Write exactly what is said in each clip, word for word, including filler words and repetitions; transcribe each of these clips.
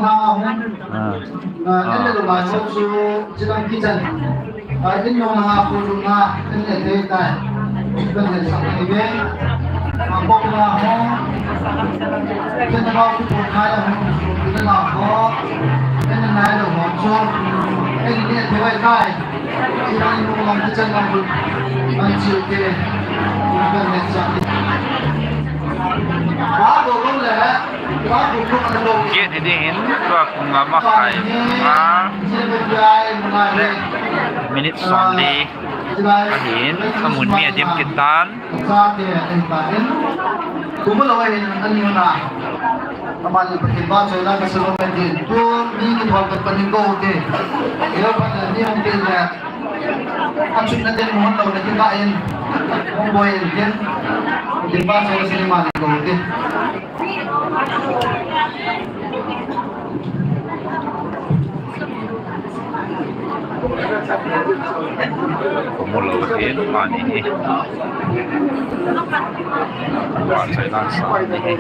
Ah. Ah, en le lou lai ho chu chilang kichan. Ah, in nung na ha ko lung na, en le te tai. Kan le sa ni ve. Ah, ko na ho. Kan na ko ko na ya ho. Kan na ho. En le nai lou ho chu. En le te wai tai. Chilang in nung lang kichan lang ko. An chi te. Kan le sa ni. Ba do ko le. Gate hi ding hin, tua pung nga makhai, nga le minute somli ahin, amun mi adim kit tan. Kum lo ahin, ani na. Aman Pathen vahchoi na ka salom ahin. Tu ni ni thon ka panin ko te. Yo pa ni hung te le. Achutna den hung lo na kit in. Hung boi in. Din vahchoi na sini ma ni ko te. Ko mu lou hin, mani hi. Vahchoi dan sa ni hi.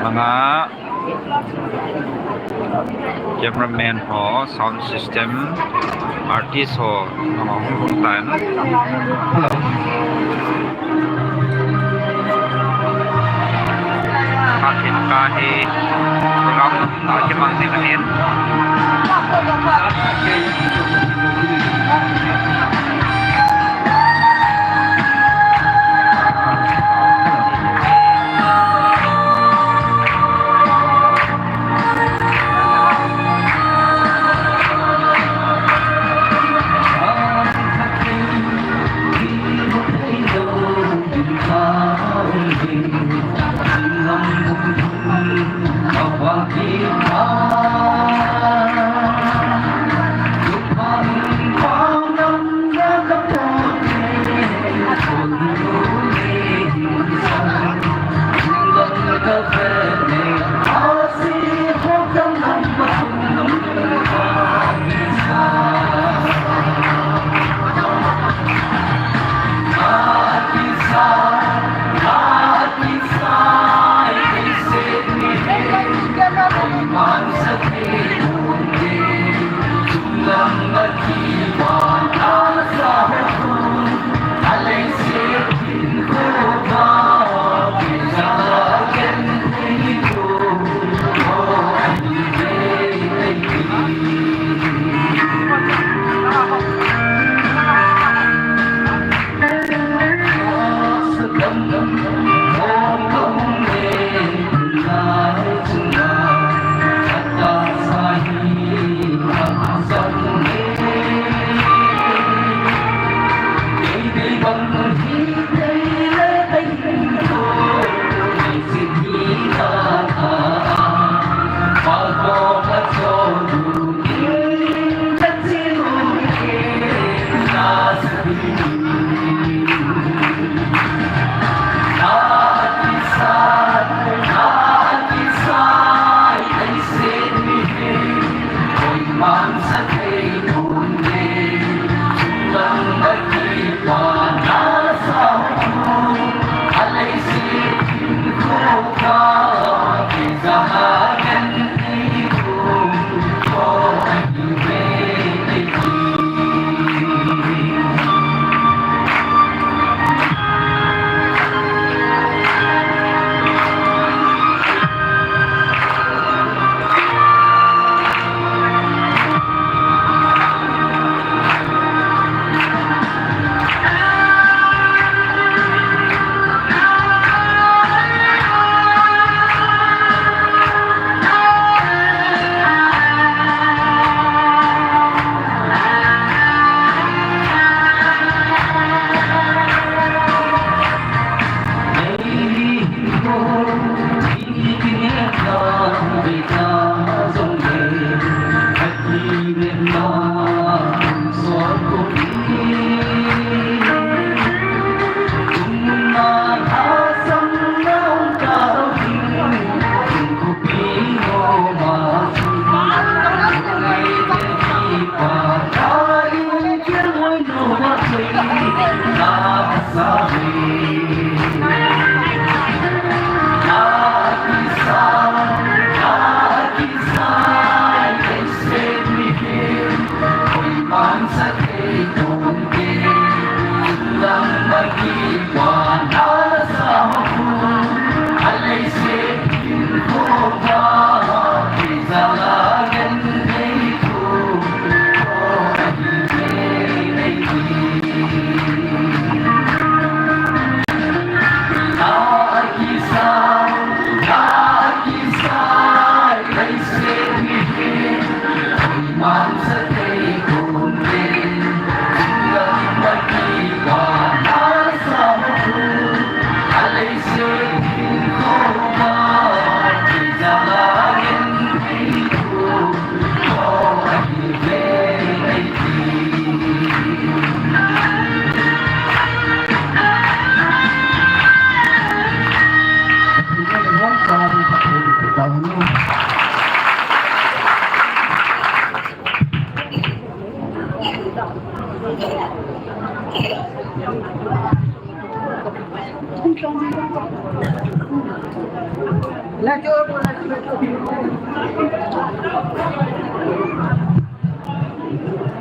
Langa. Cameraman ho, sound system, artist ho, nangho hung tan. Hello. Ka khin ka hi program na kimang ding ahin.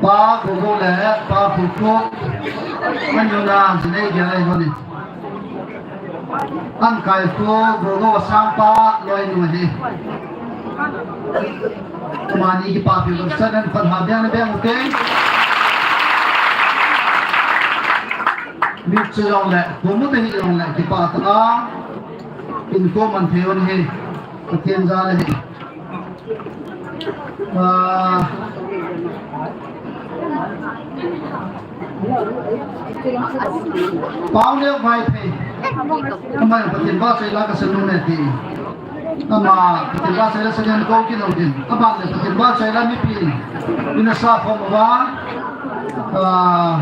Pa Gogo le Pa Khukhu, manuna jinei gel ei honi. An kai khu Gogo sangpa loinu ahi. Amani kipapi version in khat ha beng beng ute. Mi chu jong le, kumu te hi jong le, kipah tah a, in ko man thei un hi, Pathen jal ahi. Ah, Paoneo Vaiphei. Amai Pathen vahchoi la kasan u ne ti. Ama Pathen vahchoi la sanin ko kit u tin. Aban le Pathen vahchoi la mipi in. Ina sa khom uva. Ah,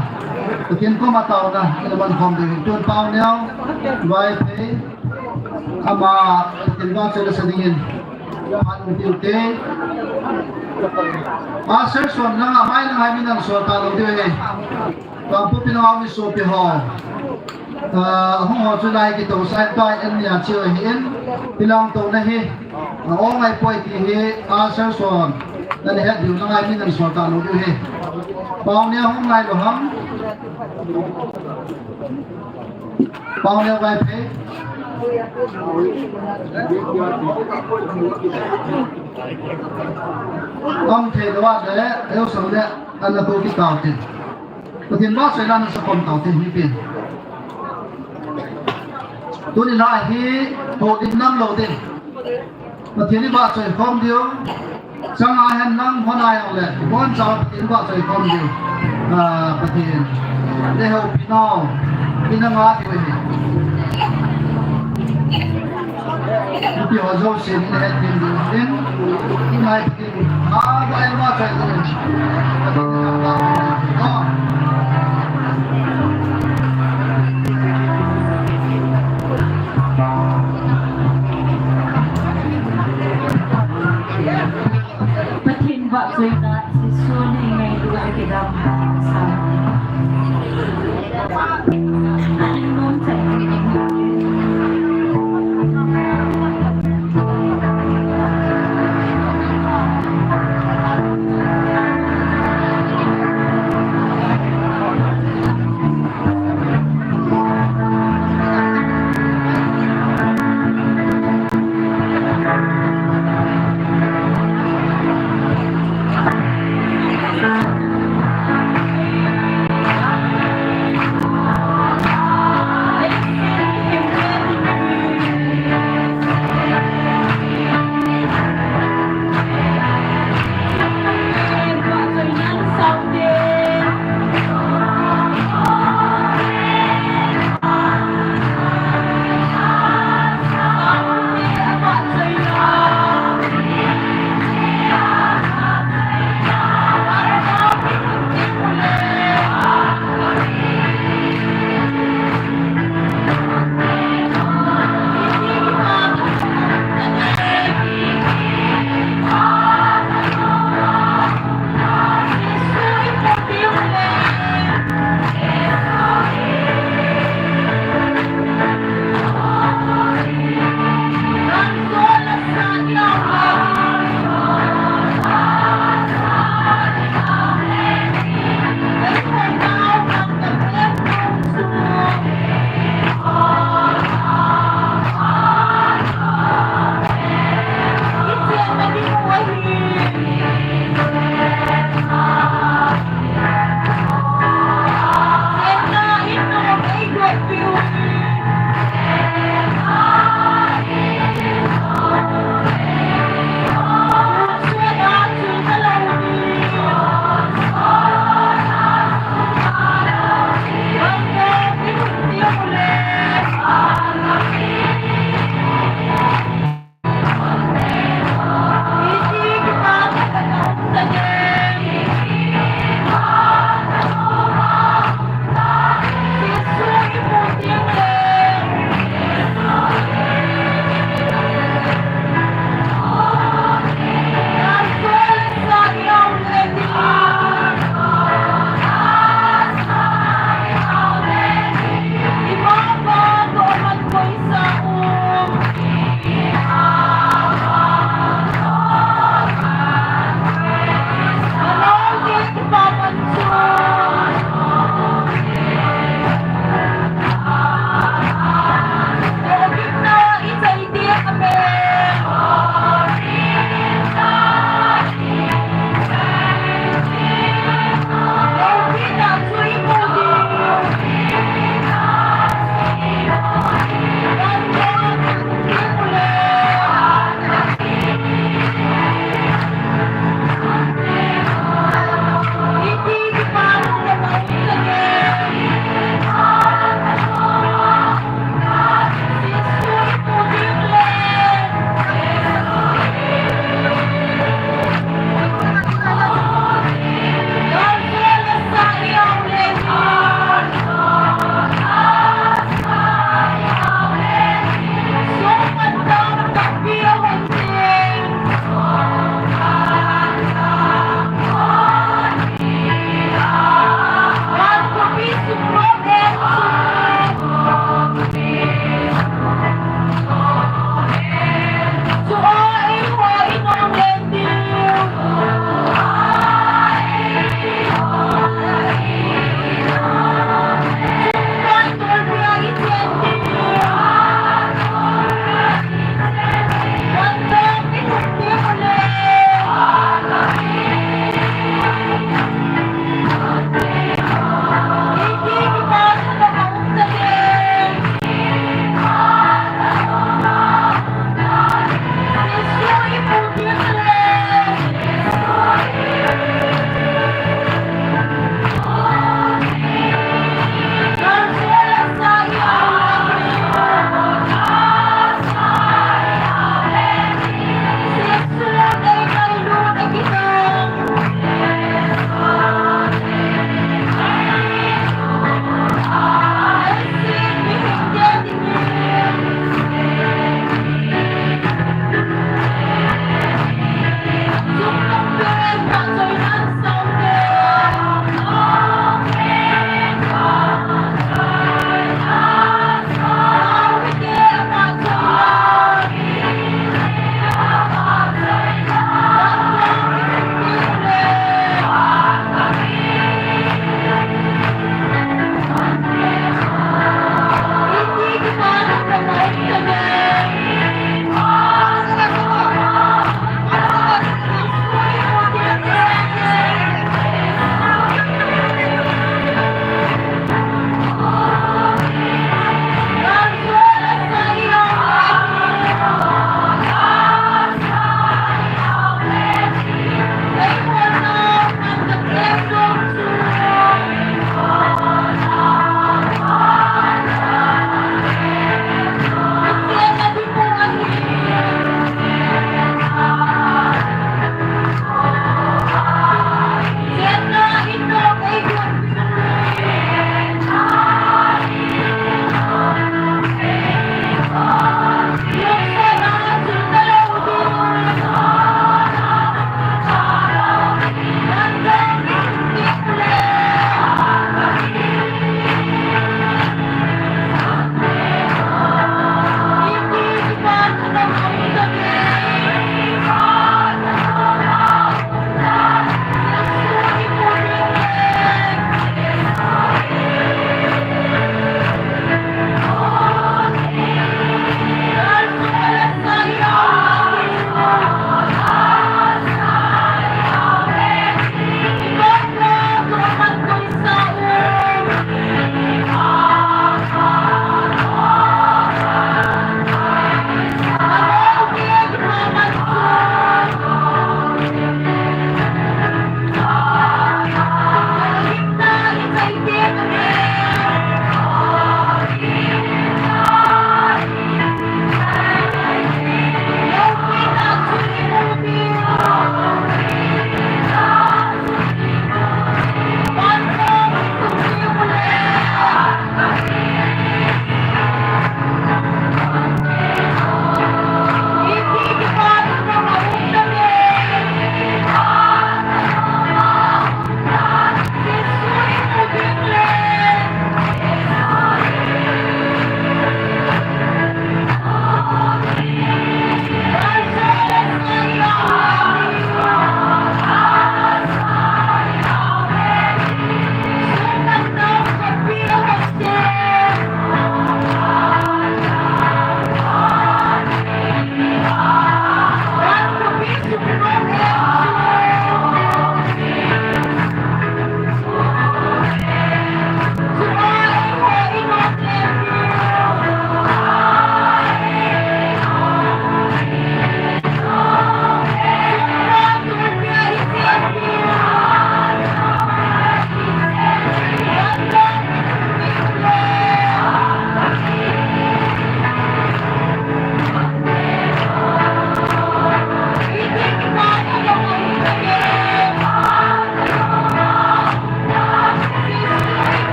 Pathen koma taona. Ina man khom diu. Tun Paoneo Vaiphei. Ama Pathen vahchoi la sanin. Pan u tiu te. Pastor Suan nang amai nang hai mi nang suan ta lo diu he. Kangpokpi nau mi sopi ho. Ah, hung ho chu lai kitoh sai pa en nia chi ahi in. Pilang to na hi. Ah, ong ai poi ti hi, ah, Sir Son. Na ni het diu na ngai mi nan sol ta lo diu hi. Paoneo hung ngai lo ham. Paoneo Vaiphei. Am thei lo wa le, eu sang le, an la to ki tau tin. Pathen vahchoi la na sa khom tau te mipi in. Tuni la hi, ho dim nam lo te. Pathen i vahchoi khom diu. Chang a hen nang hon a jong le. Bon cha Pathen vahchoi khom diu. Ah, Pathen. Le ho pi nau. Pi na nga diu hi. Pi ho jo sin he tin diu. Tin. Mai Pathen vahchoina Jesu ni ngailu a kidam sa. Amen.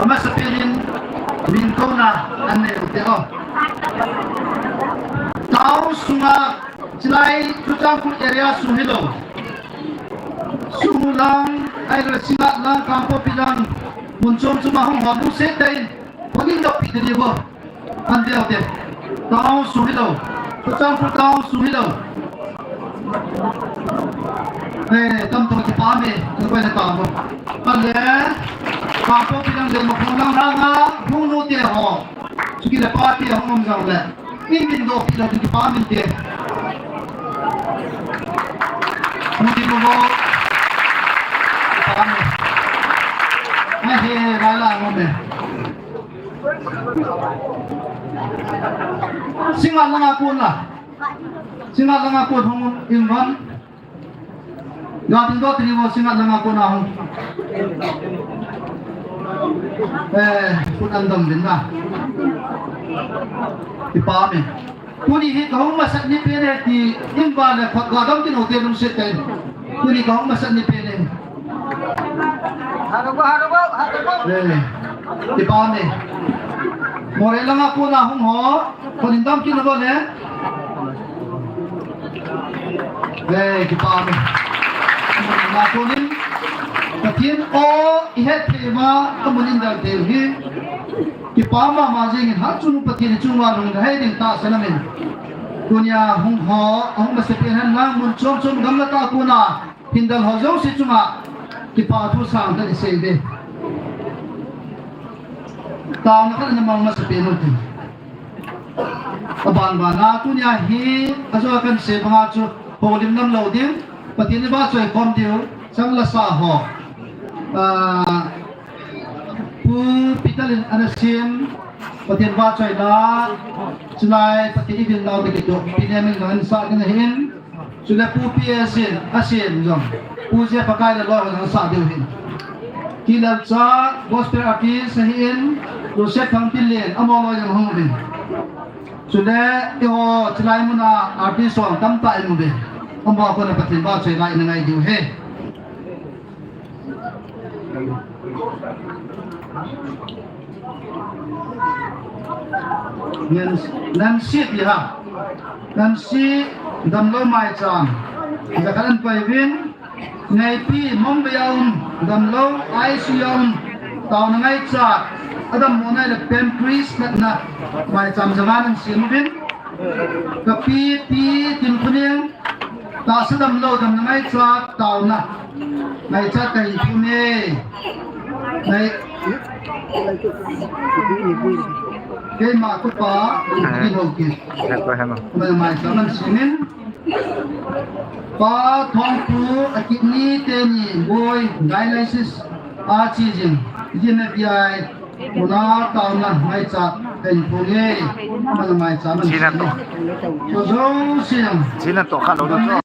Amasapen in min kouna anei u te o. Town sunga chulai Churachandpur area sung hilou, Sugnu lang, ahilou Singngat lang, Kangpokpi lang, mun chom chom a hung ho lungset tah in, hung in doppi te diu vo. An deu te. Town sung hilou. Churachandpur town sung hilou. Eh, tamtah kipah e, koi na kamo. Ale, Kangpokpi lang le Makhong lang langa, hung nu te ho. Chuki le pa te hung um jong le. Min min doppi lou kipah e te. Hung ti mo. Kipah e. Ai he, lai la mo me. Singngat langa kon la. Singngat langa kon hung in van. Ga ding doh tini vo Singngat langa kon a hung. Eh, kun an dam din na. Kipah e. Tuni hi kahung masat ni pen e ti in va le khut ga dam kin o te lungset tah in. Tuni kahung masat ni pen e. Harubo, harubo, harubo. Eh, kipah e. Moreh langa kon a hung ho, kon in dam kin vo le. Eh, kipah e. Moreh langa kon in, Pathen o, i het thei ma, amun in dal thei hi. Kipah mama jing in, ha chung Pathen chung ma lung hei ding tahsan amin. Tunia hung ho, hung masapen hen lang mun chom chom gamla tah kon a. Hindal ho jouse chunga kipah thu sangtah isei uve. Taona khat ana mang masapen u tin. Aban bana tunia hi ajo kahin sei banga chu houlim nam lou ding. Pathen i vahchoi khom diu chang lasa ho. Ah, Pu Peter in ana sem Pathen vahchoi la chulai Pathen i vil nau te kitoh Pi Nemin ana sa ding ahin. Chule Pu P S in, a sin jong. Pu J Pakai le loi jong sa diu hin. Kilalcha gospel artist ahin, Joseph Thangpinlen, amaho loi jong hung uvin. Chule, eiho, chulai muna artist jong tamtah in um uvin. Amaho kona Pathen vahchoi la ina ngai diu ahi. Nan, Nancy ti ha. Nancy damlou maicham. Jakhat an pai uvin. Ngaipi Mumbai a um damlou I C U a um. Taona ngaichat. Adam mo nai le pancreas natna maicham janga nan sem uvin. Kapi Pi Tinkhoneng. Tahsa damlou damna ngaichat taona. Ngaichat kahin thum e. Ngai. Keima kapa, ni ho ki. Mai mai sa man simin. Pa Thongpu a kidney teni boi dialysis a chi jing. Jin a biai. Muna taona ngaichat kahin thum e. Mana mai cha man. China to. Cho jo siang. China to kha lo do.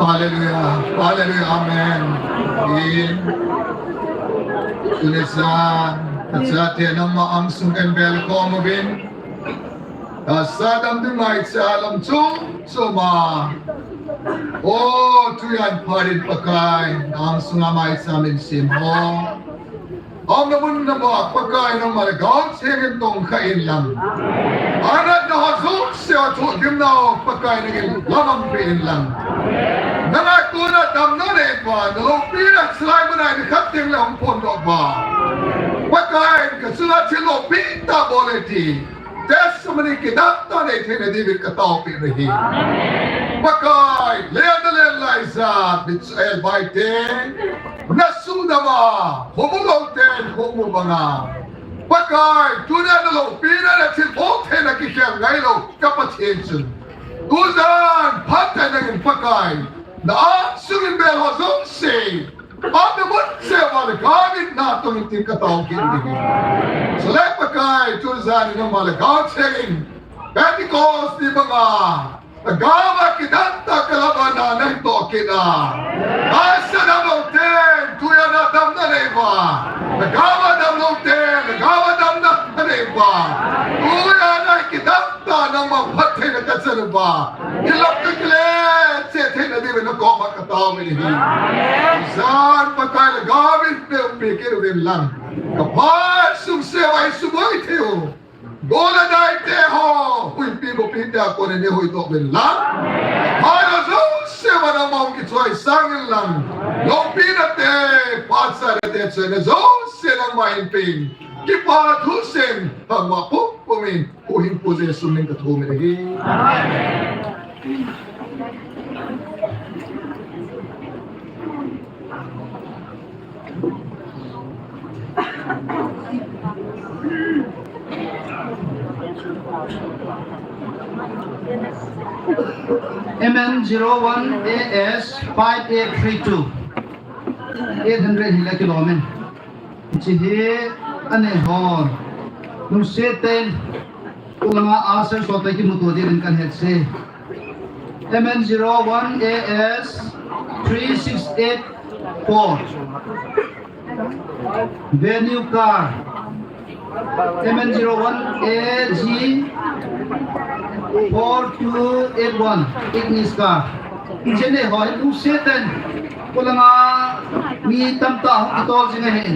Hallelujah, hallelujah, amen. Amen. Tuni chan, tachate nangma angsung in belkom uvin. Tahsa damna maicham lam chom chom a. O, tujan phat in Pakai, nang sunga maicham in sem ho. Aumna mun namo Pakai nangma le Lhagao Theng in tongkha in lang. Anatna ho jouse a thudimna ho Pakai nangin lamang pe in lang. Nanga kona damna nei uva, na loupina chulai muna in khat teng le hung phondoh uva. Pakai kachunga thil loupi tah bol e ti. Testimony kidah tah nei theina diuvin kataopi nahi. Pakai, lena len laija, Michael Baite, na sudam a, khomu lou ten, khomu banga. Pakai, tuna na loupina na thilbol theina kikhel ngailou, ka Pathen chun. Tujan, phatthei nangin Pakai, na angsung in bel ho jouse. Aumna mun cheh uva le Lhagao in natong in tin katao kit ding ahi. Chule Pakai, tujan in nangma le Lhagao Theng in Pentecost ni banga, Lhagao a kidah tah kalap a na nahin toh kit a. Tahsa damlou ten, tujan a damna nei uva. Lhagao a damlou ten, Lhagao a damna nei uva. Tujan a kidah tah nangma phattheina kachan uva. Kilap kakile cheh theina diuvin nakoma katao in ahi. Jan Pakai le Lhagao in pehpi kit uvin lang. Kaphat sung seh uva isuboi thei u. Gol le dai te ho, huipi gopi te a kon in neihuhdoh uvin lang. Phat jouse uva nangma hung kichoisang in lang. Loupina te, phatsahna te, choina jouse nangma hin pe in. Kipa thu seiyin, thangvah pumpum in, Huhhingpu Jesu min in kathum in ahi. Amen. M N zero one A S five eight three two. Eight hundred hi le kilom in. Hiche hi anei ho. Lungset tah in, tulanga usher ho toh kimuto diuvin kahin hetsah e. M N zero one A S three six eight four. Venue car. M N zero one A G four two eight one. Ignis car. Hiche anei ho hi lungset tah in, tulanga mi tamtah hung kitol jing ahin.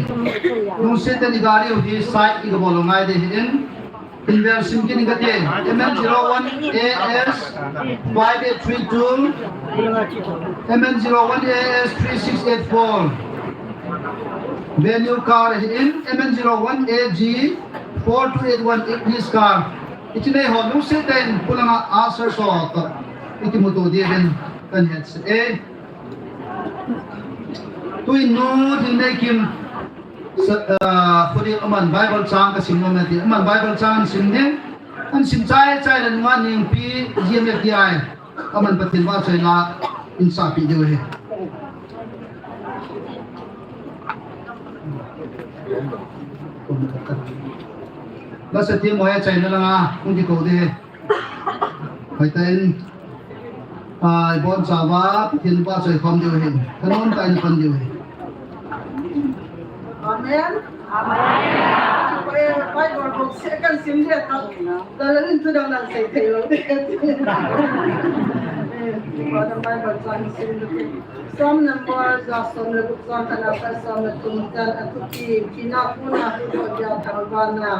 Lungset tah in igari u hi side igabol u ngai ding ahin. Inversion kit in kati e. M N zero one A S five eight three two. M N zero one A S three six eight four. Venue car ahin, M N zero one A G four two eight one Ignis car. Hiche anei ho lungset tah in tulanga usher ho toh ikimuto diuvin kahin hetsah e. Tuin nu Ding Nei Kim, sa-, ah, khudi aman Bible chang kasim nom e ati. Aman Bible chang ahin sim ding. Ahin sim chai chai le nunga Nengpi G M F D I. Aman Pathen vahchoila ahin sahpeh diu ahi. Lasa ti mo e chaina langa hung kikou ding ahi. Hoitah in, ah, ibonchauva Pathen vahchoi khom diu ahi. Thanom tah in pan diu ahi. Amen. Amen. Bible book second sim dia ta. Dalalin tu dang nang sei thei lou de. Eh, Bible chang sim de. Psalm number ja som le gup, chang khat a pat Psalm le thum chan, athupi, thina kona huhdoh dia thangvahna.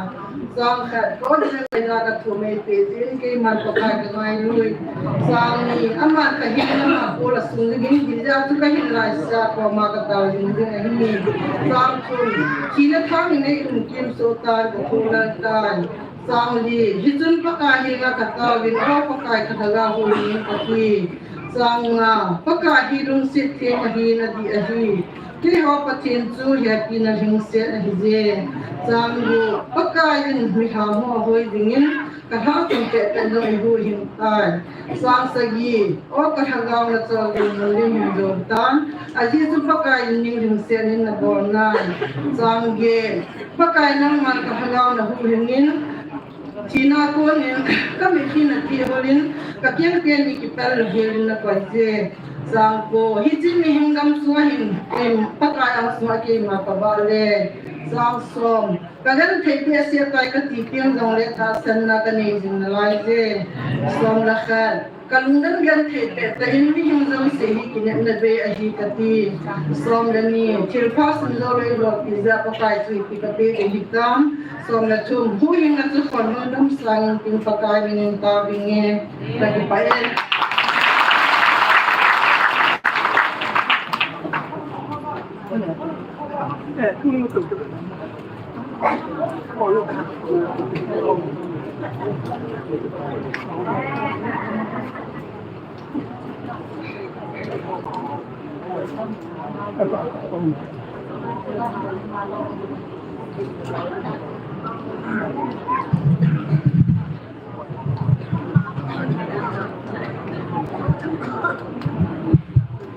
Chang khat, Lord, nang ngailutna kathum eipe jin, keiman Pakai kangailu. Chang ni, aman kahin lam a kol asung jing in, hijeh chun kahin laisea koma katao jing ding ahi. Chang thum, thina thangin eiumkim soh tan, kathoh lal tan. Chang li, hichun Pakai henga kataovin, O Pakai, kalhaga houlim in kati. Chang nga, Pakai hi lungset theng ahin, adih ahi. Keiho Pathen chu hepina lhingset ahije. Chang gup, Pakai in milham ho ahoi dingin, Ka lhasam pehpeh jong eihuhhing tai. Chang sagi, O ka lhagao, nachol ding mun ding hin jom tan. Ajeh chu Pakai in ning lungset in nabol nai. Chang get, Pakai nangman ka lhagao nahuhhing in, thina kon in, ka mitlhi natihol in, ka kengte ni kipel louhel in nakoi je. Chang ko, hiche mihem gam sunga hin, em, Pakai angsunga keima kavah le. Chang som, ka genthei behseh tai kati teng jongle tahsanna kanei jing nalai je. Som le khat, ka lungdon genthei pehpeh in mihem jouse hi kinepna bei ahi kati. Som le ni, thilpha sunjou lou lolpi jeh a Pakai chu ipi kapeh ding hitam. Som le thum, huhhingna chu khonung dam sangin tin Pakai minin tavinge. Kakipah e.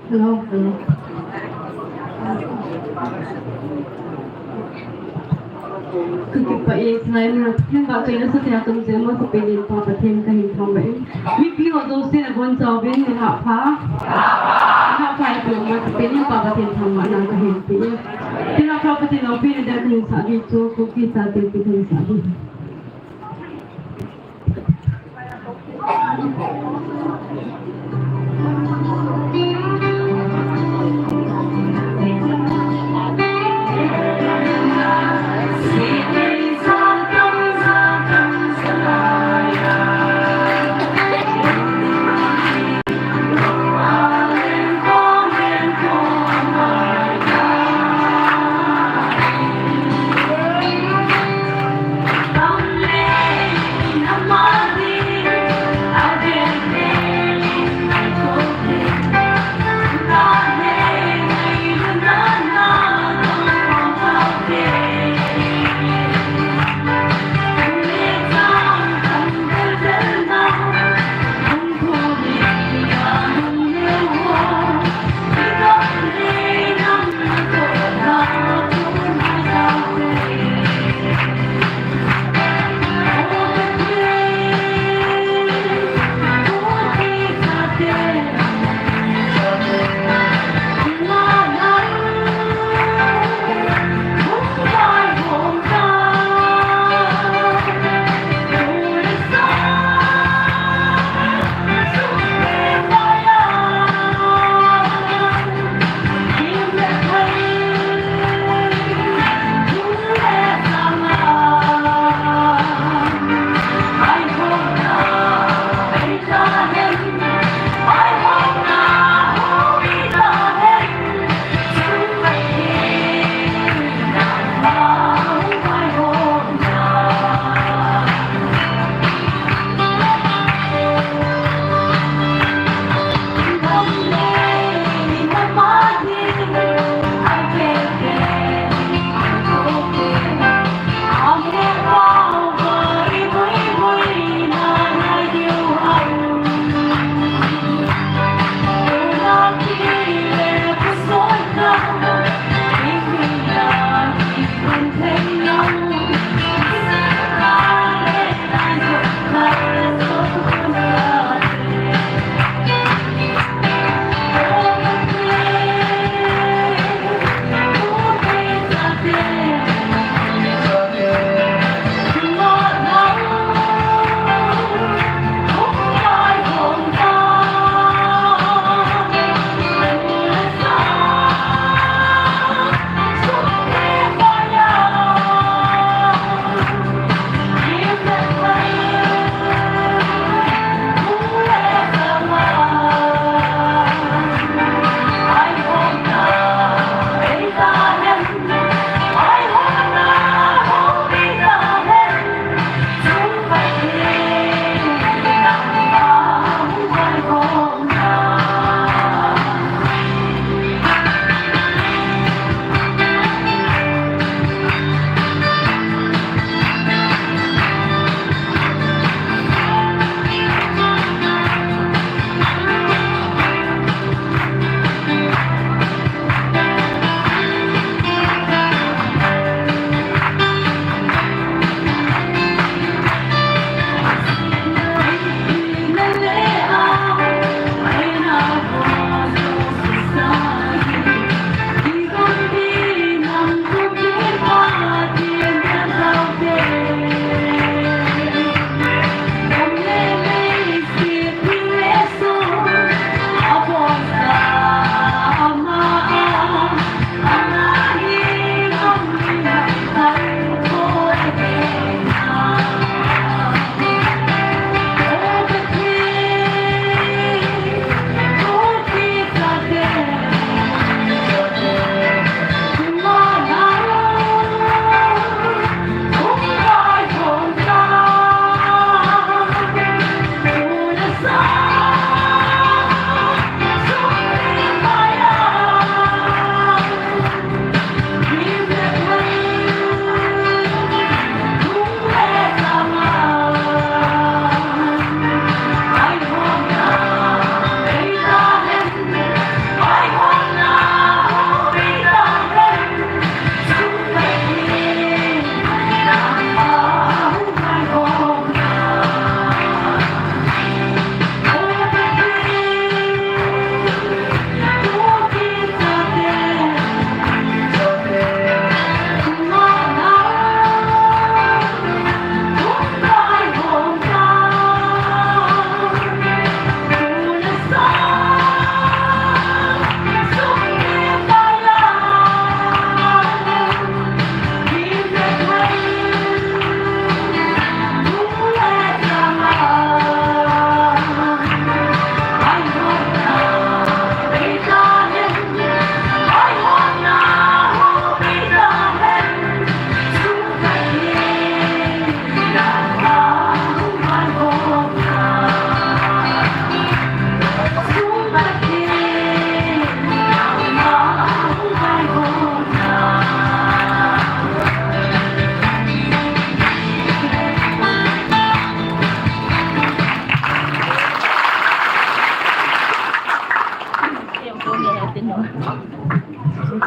Hello, hello. Kakipah e, chulai mun a Pathen vahchoina sot a kaum jeh a masapen in Pa Pathen kahin thangvah e. Mipi ho jouse nabonchauvin nilhah pha. Nilhah pha e, masapen in Pa Pathen thangvahna kahin pe e. Thilha pha Pathen loupina dia kahin sah diu chu Kuki chate chu kahin sah diu.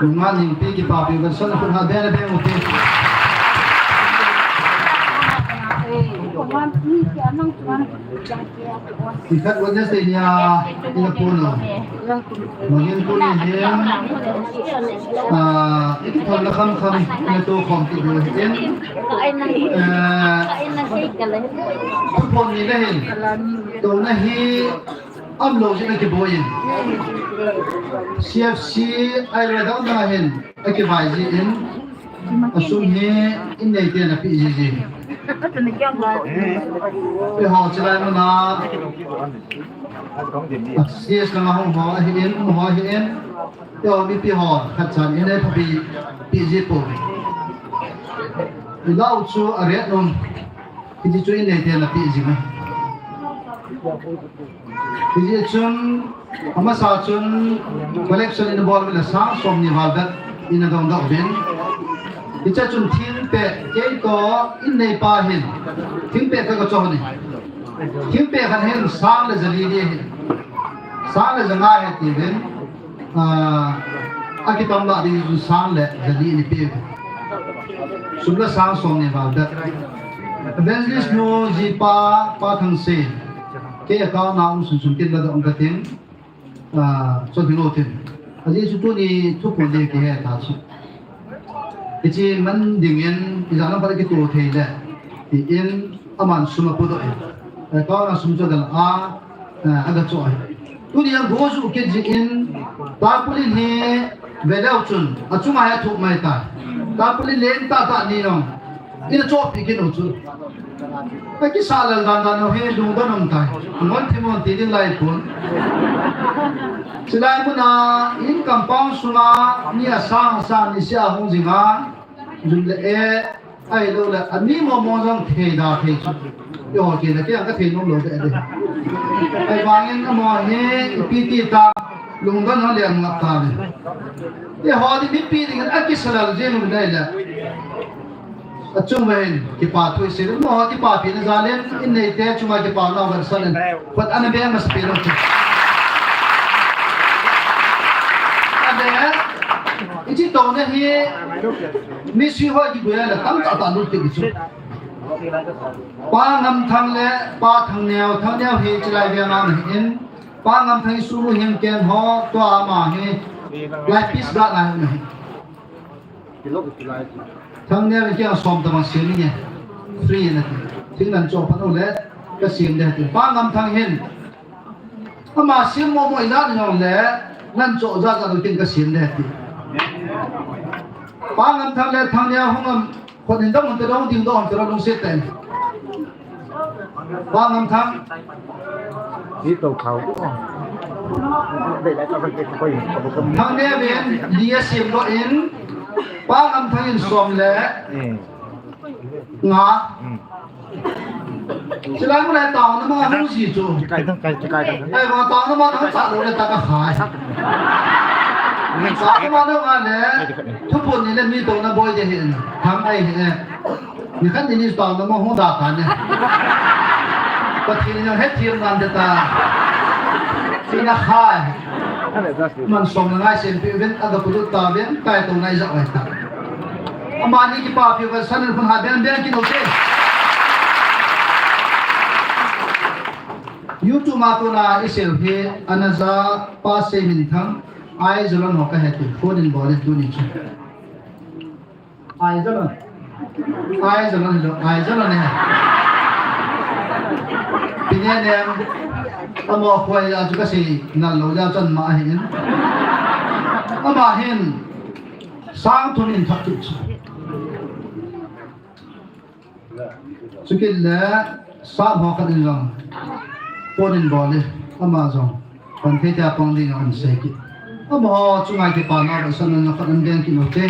Nungah Ningpi kipapi, Wilson khut ha bena beng uti. Ikhat Wednesday nia ina pun lo. Mangin pun in hin, ah, ikithon na kham kham ina to khom ti do hin. Eh, tu pon ni na hin. To na hi Am lo jin a kiboi in. C F C ai lo dang dang hin a kivai ji in. A sum hi in nei te na pi ji ji. Pe ho chilai mana. A C S na hong ho hi in, ho hi in. Yo mi pi ho khat chan in ai pi pi ji po. Lau chu a riat nom. Hiti chu in nei te na pi ji ma. Hiti chun, amasa chun, collection in bol le sang som ni val dak in a dong dok bin. Hiche chun thingpeh, kei to in nei pa hin. Thingpeh ka ka cho ni. Thingpeh khan hin sang le jali ni hin. Sang le janga he ti bin. Ah, a kitam la ding chu sang le jali ni pe. Sum le sang som ni val dak. Evangelist nu ji pa, pa Thangse. Kei account na um sun sun kin la dong ka tin. Ah, so ding lo tin. Aji chu tuni thu pon le ki he ta chu. Hiche man ding in, ijat lam pat kito thei le. Ti in, aman sum a pu doh in. Account na sum chu dal a, ah, aga cho ai. Tuni a go ju kit ji in, tarpaulin hi ve leu chun, achunga hi athuh mai tai. Tarpaulin leng tah tah ni jong, in a chohpeh kit u chu. Ka kisa lel dan dan u hi lungdon um tai. Ngon thim ngon ti ding lai pon. Chulai muna in compound sunga ni asang asang ni sia hung jinga, jun le e, Ahilou le, ani momo jong thei da thei chu. Eiho kei le kei ang ka thei nom lou de de. Ahivangin amaho hi ipi ti ta lungdon ho le ngap ta le. Eiho di mipi ding a kisalal jeng um dai le. Achung ven kipa thu isi le. Amaho kipapi na jal in in nei te chunga kipa na van san in. Khut ana beng masa pi lou chu. Ade, ichi to na hi, mi si ho ki buya la tam ta ta lut ti chu. Pa Ngamthang le Pa Thangneo, Thangneo hi Chilai veng a ahin, Pa Ngamthang hi Sulu hin ken ho, tua ama hi, lai pis ga na hi. Thangneo le kia som ta ma sim ni. Free na ti. Thing nan cho pa no le, ka sim de ti. Pa Ngamthang hin, Ama sim mo mo ina ni jong le, nan cho ja ja lo tin ka sim le ti. Pa Ngamthang le Thangneo hung am, khut in dong te dong ding dong te dong se ten. Pa Ngamthang. Ni to khau. Thangneo ven, li a sim lo in, Pa Ngamthang in som le. Eh. Nga. Hmm. Chilai mun a tao na ma hung si chu. Kikai tang, kai, kikai tang. Ai, ma tao na ma na cha lo le ta ka khai. Tao na ma na ma le. Thupun ni le mi to na boi de hin. Thang ai hi e. Ni khan ni ni tao na ma hung da ka ne. Pathen in het thiam nan de ta. Sina khai. Man som na ngai sem pi ven a da pu ta ven tai to ngai ja oi ta. Amani kipapi va san in khun ha beng beng kit u te. YouTube a kona i sel hi ana ja pa Seiminthang Aizawl a no ka he ti phone in bol in tuni chu. Aizawl a. Aizawl a lo, Aizawl a ne. Pine nem. Amo khoi a chu ka sei nal lo ja chan ma hin. Ama hin. Sang thum in thak kit chu. Chukit le, sap ho khat in jong. Phone in bol le, ama jong. Pan thei tia pang ding an sei kit. Amaho chunga kipa na ba san na khat an deng kit u te.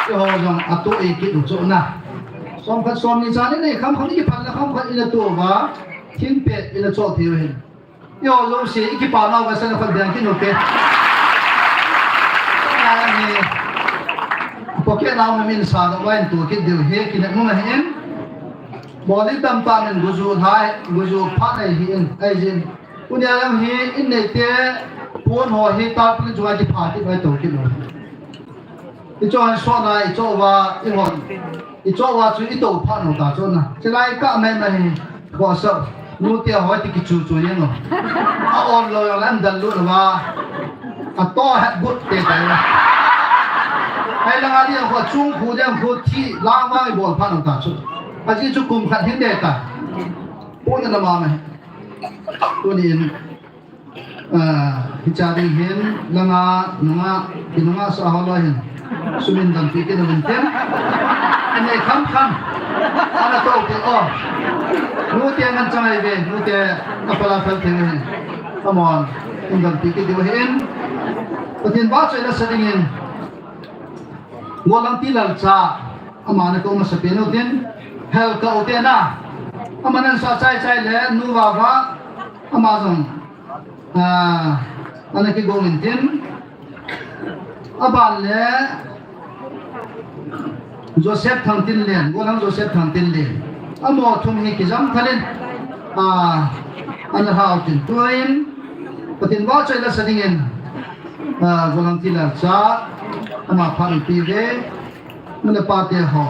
Eiho jong a to e kit u chu na. Som khat som ni cha ni nei kham kham ni kipan na kham khat ina to va. Thingpeh ina cho thei u hin. Eiho jouse, i kipa nau ka san khat beng kit u te. Ni, pocket nau min sa lo vain tu kit diu hi, kine mu na hin. Bol in tam tam in guju thai, guju pha nei hi in, ai jin. Tunia jong hi, in nei te, Pon ho hi tarpaulin chunga kipha kit vai to kit lo. I cho han so na, i cho va, i hon. I cho va chu i to pha no ta cho na. Chilai ka mai mai. Ko so. Nu te ho ti kichu chu ni no. A on lo ya lam dal lu na va. A to hat gut te ta. Hai la nga di ko chung khu dem khu thi la ma i bol pha no ta chu. A ji chu kum khat hin de ta. Pon na ma mai. Tunin. Ah, hicha ding hin, langa, nunga, kinunga sa ho lo hin. Sumin dam pi kinu hin tin. Ane kham kham. Ana to pi o. Nu te ngan changai ve, nu te apala phal theng hin. Come on. In dam pi ki diu hin. Pathen vahchoi la sa ding hin. Golhangti Lalcha, ama na ko masa pen u tin, hel ka u te na. Ama nan sa chai chai le, nu va va, ama jong. Ah, ana kigong in tin. Aban le, Joseph Thangtinlen, Golhang Joseph Thangtinlen. Amo thum hi kijam thalin. Ah, ana hau tin tuin. Pathen vahchoi la sa ding in. Ah, Golhangti Lalcha, ama phan pi ve, muna pa te ho.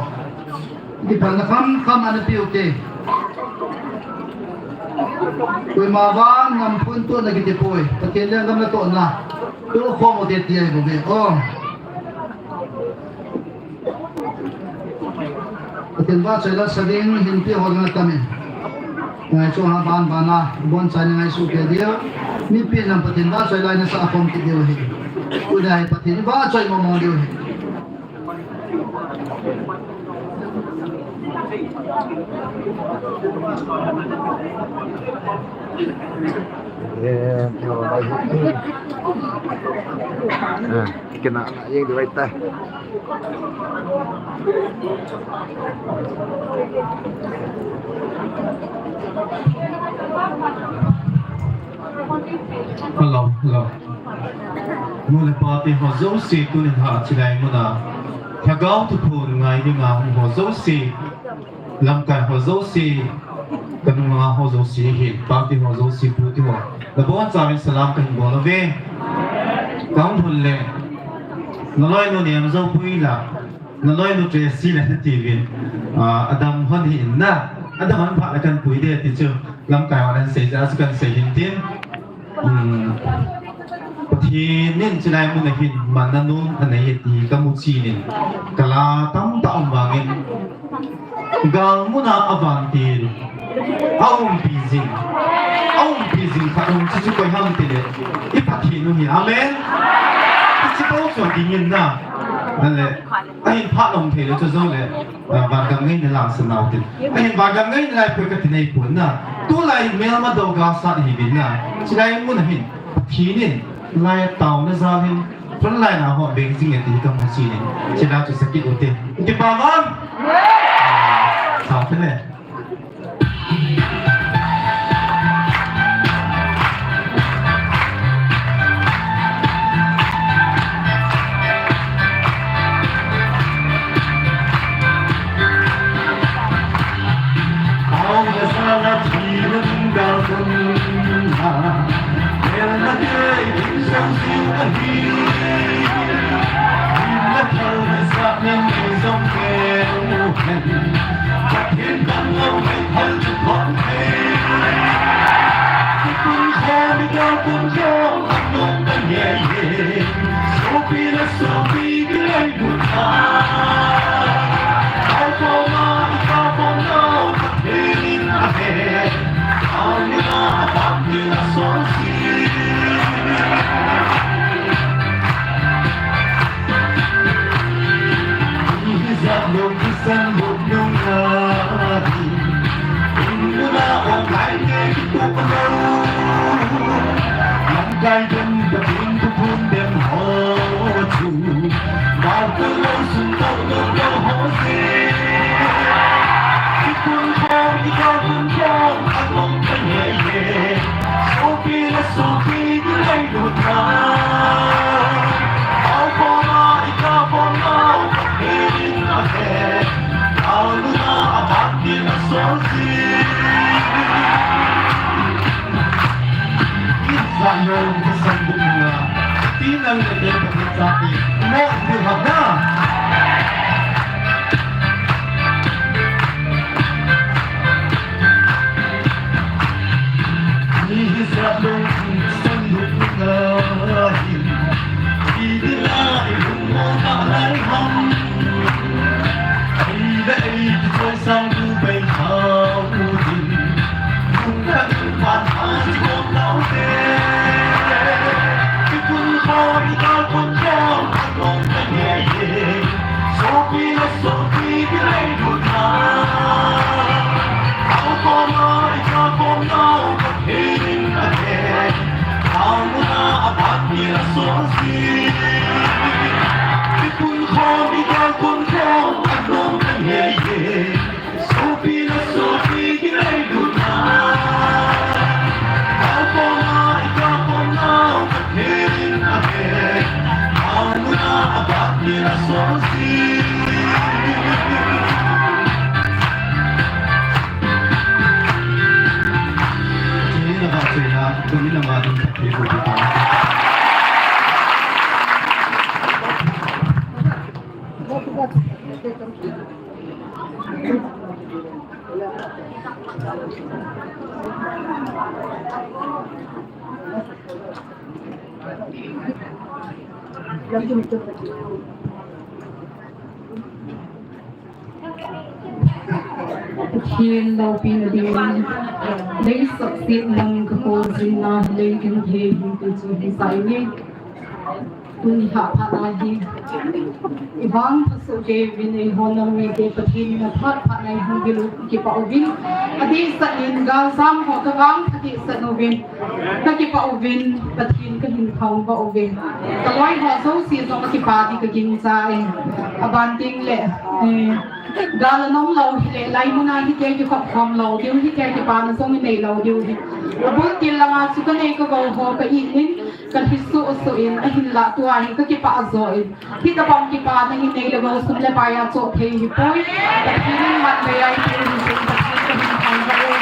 Kiphalna kham kham ana piu te. Koima vang ngam phun tu na kiti poi. Pathen le ngam na to na. Tu khom u te ti ai bo ve. Oh. Pathen vahchoi la sa ding hin pi ho na tami. Ngai chu ha ban ban a, bon chai ngai su ke dia. Mi pi nam Pathen vahchoi la na sa khom ki dia hi. Ku dai Pathen vahchoi mo mo dia hi. Eh, kena na yang di wai tai. Hello, hello. Nu le pa te ho jouse tunin ha chilai muna. Lhagao thuphon ngai dinga ho jouse. Lamkai ho jouse. Ka nunga ho jouse hi. Pa te ho jouse pu te ho. Na bon chauvin salam kahin bol uve. Kahung lhun le. Na loinu Nemjoupui la. Na loinu Tracy le na tivin. Ah, adam hon hi in na. Adam hon pha la kan pui de ti chu. Lamkai hon an sei ja chu kan sei hin tin. Hmm. Pathen in chilai mun a hin man na nun anei ti ka mu chi nin. Ka la tam ta um vangin. Gal muna a vantil. A umpi jing. A umpi jing khat um chu chu koi ham ti le. I Pathen u hi. Amen. Ti chi bo chu ding in na. Nan le. A hin pha long thei le chu zo le. Ah, vangam ngai na lang sa nau tin. A hin vangam ngai na lai poi ka ti nei pun na. Tu lai mel ma do ga sa hi bin na. Chilai mun a hin. Pathen in. Lai tau na za hin. Front line a ho beng jing e ti ka mu chi nin. Chilai chu sakit u te. Ti pa man. Sa te ne. Inang le Pathen chate, mo ding ham na. Ni hi sa lung sun lung na hin, ni di la i lung mo ma lai ham. Ni le ei ki choi sang du bai hao u din. Pathen loupina dingin, lei suhset nang ka ko jing na, lei kin he hin tu chu hi sai ni. Tuni ha phat na hi. I vang pha so ke vin ei hon nang mi te Pathen na phat phat na hung bilu ki pa uvin. Adi sa in gal sam ho ka vang pha ti sa no vin. Ka kipah uvin, Pathen ka hin thangvah uve. Ka loi ho jouse jong ka kipah ti ka gingcha e. Aban ding le, eh, gal anom lou hile, lai mun a hiti a kikhop khom lou diu, hiti a kipana jong i nei lou diu hi. Abul til langa chu ka nei ka gou ho ka it in, ka lhi suh suh in, ahinlah tua hi ka kipah jo in. Hitabang kipana hi nei le gou sum le pai a choh thei hi poi. Pathen in man bei a i pui hi chun Pathen ka hin thangvah e.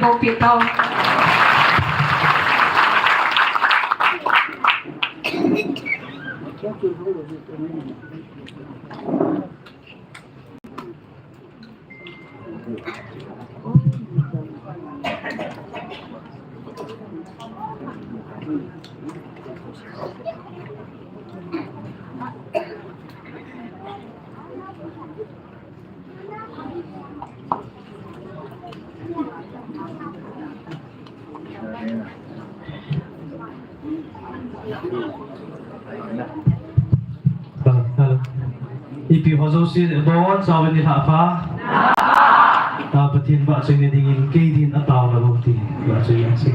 Bo pi tau. Hello. Ipi ho jouse, bon, sauvin ni lha pha. Ta Pathen vahchoi na dingin kei din a tao na lo ti. Vahchoi na se.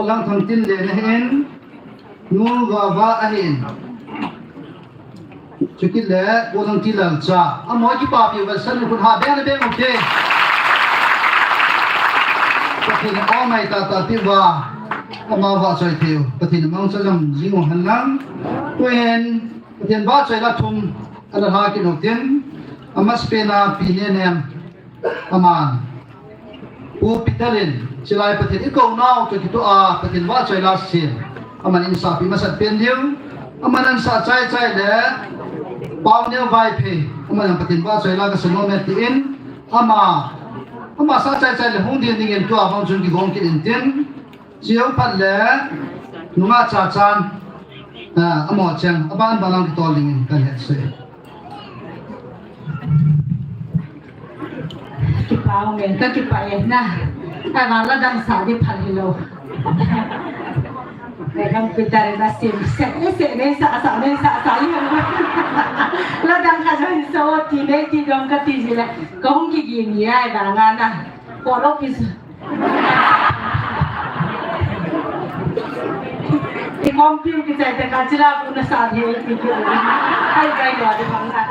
Langthangtinlen ahin, Nu Vava ahin. Chukit le, Pu Langtilalcha. Amaho kipapi uva san khun ha beng le beng u te. Pathen in aw mai tata pi uva. Ama vahchoi thei u. Pathen in amangcha jom jing u hen lang. Tuhin, Pathen vahchoi la thum ana lha kit u tin. Amasapen a Pi Nenem. Aman, Pu Peter in, chulai Pathen i kou nau toh kitoh a, Pathen vahchoi la sin. Aman in sahpi masat pen diu. Aman an sah chai chai le, Pau Neo Vaiphei. Aman Pathen vahchoi la ka sa nom e tin. Ama, ama sah chai chai le hung ding dingin tua bang chun kigong kit in tin. Chiu phat le, nunga cha chan. Ah, amaho cheng, aban ban lang kitol dingin kan het se. Kipa ume, ka kipa e na. Ai, vang la dang sa di phal hilou. Nei kam pi ta re na sim, se, se, nei sa, sa, nei sa, sa, i hang. La dang ka jong so, ti nei ti dong ka ti ji le. Ka hung ki gi ni ai, vang a na. Ko lo pi sa. Ti kom pi ki chai te ka chila ku na sa di ti ki. Ai, kai lo di phang na.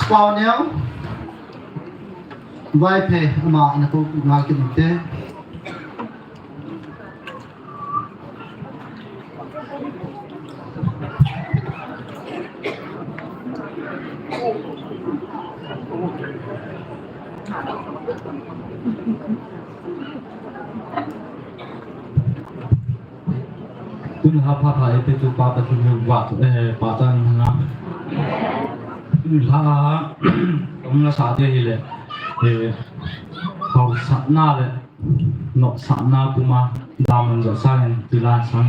Pauneo, Vaiphei, ama ana kou ngal kit inte. Tun ha pha pha eipeh tu Pa Pathen hi vang, eh, pachat hen lang. Tun ha, um la sa te hi le, eh, hausatna le, nopsahna puma, damun jo sa hen, tu la sa.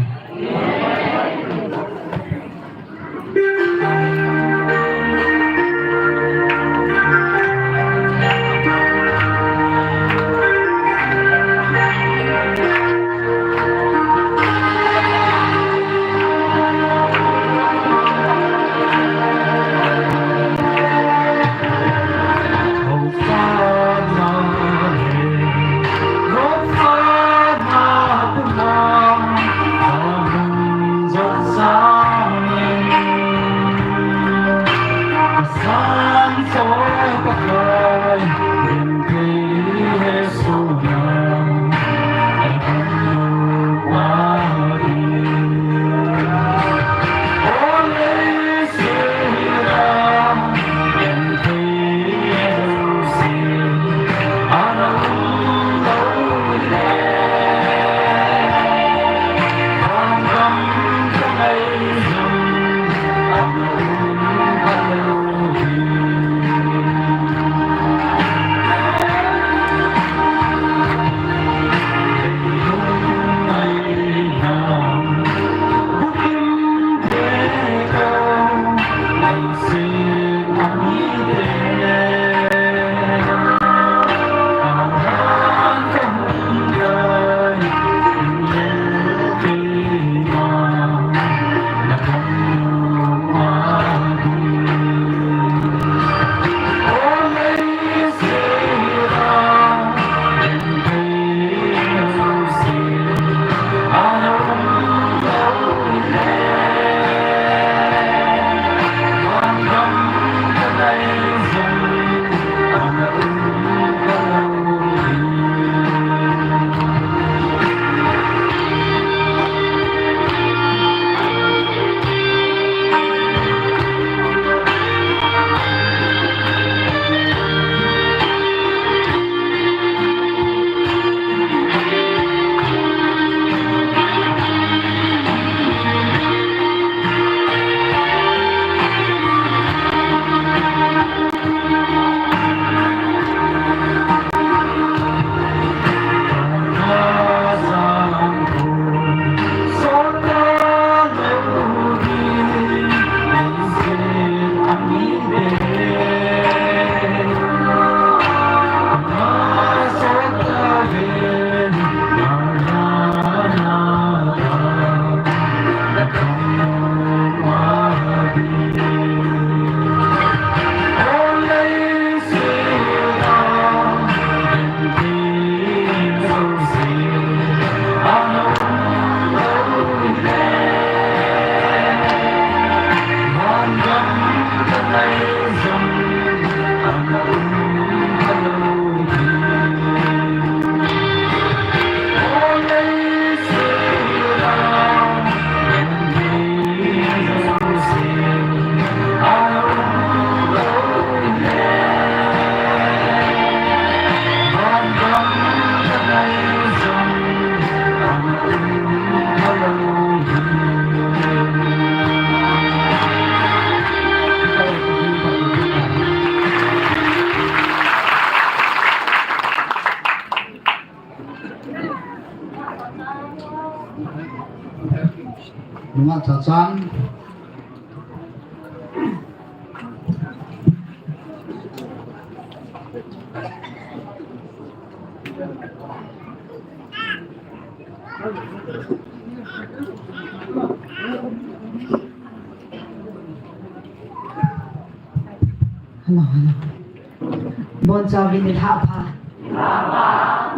Nunga cha chan. Hello, hello. Bonchauvin nilhah pha.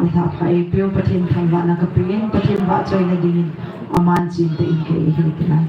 Nilhah pha eipeu Pathen thangvahna kapeh in, Pathen vahchoina dingin aman chinte in kei hi tilai.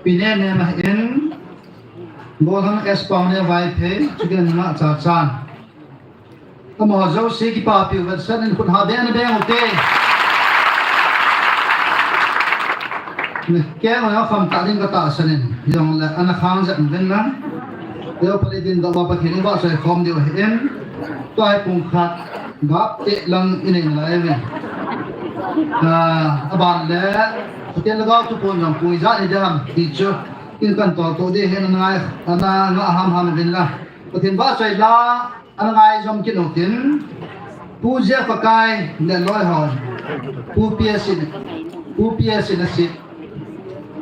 Pine ne ma in, Bolhang S Pau ne Vaiphei, chukin nga cha chan. Amaho jouse kipapi u vetsahnan khut ha beng beng ute. Keng a kham ta ding ka tahsan in, hijongle ana khang jep uvin lang. Leo pali din doh ba Pathen in vahchoi khom diu ahi in. Tua hi pung khat gap teh lang i nei nalai uvin. Ah, aban le, Pathen Lhagao thuphon jong pung ijat hi ding ham ti chu, in kan tol to ding hi ana ngai, ana ngah ham ham uvin lang. Pathen vahchoi la, ana ngai jom kit u tin, Pu Jeff Akai le loi hon, Pu P S in, Pu P S in a sit,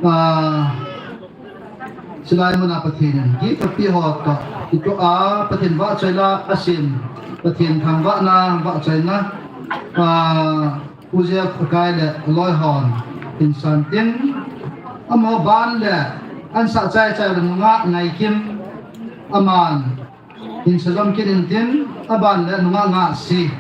ah, chulai mun a Pathen in gift ape ho toh kitoh a, Pathen vahchoi la a sim, Pathen thangvahna, vahchoina, ah, Pu Jeff Akai le loi hon hin san tin, amaho ban le, an sah chai chai le nungah Ngaikim, aman hin sa jom kit in tin, aban le nungah Ngahsi.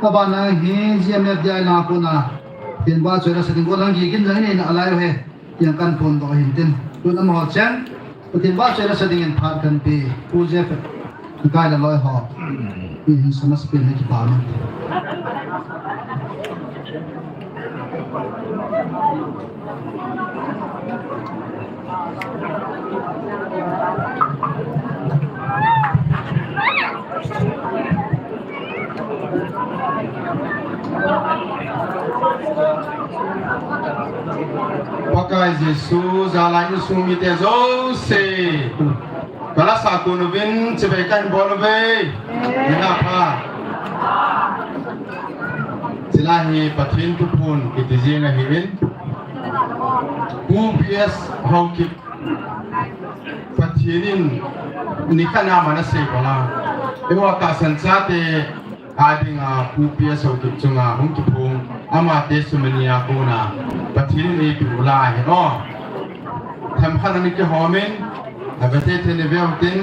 Aban a hi G M F D I lang a kona, Pathen vahchoi la sa ding gollhang Gigin jong i nei nalai u ahi, ti jong kan phondoh ahin tin. Tun amaho cheng, Pathen vahchoi la sa dingin phat kan pe, Pu Jeff Akai le loi ho. Hin sa masa pen hi kipa masa. Pakai Jesu jal'a insung mite jouse, ka la sakon uvin chibai kahin bol uve. Nina pha. Chulai hi Pathen thuphon kiti jeng ahin. Pu P S Haokip, Pathen in nikhat a ama ana sei banga, eiho tahsan chate a dinga Pu P S Haokip chunga hung kiphong, ama testimony a kona Pathen in eipeh u la ahi. Themkhat ana kihom in, ave thei thei in iveu tin,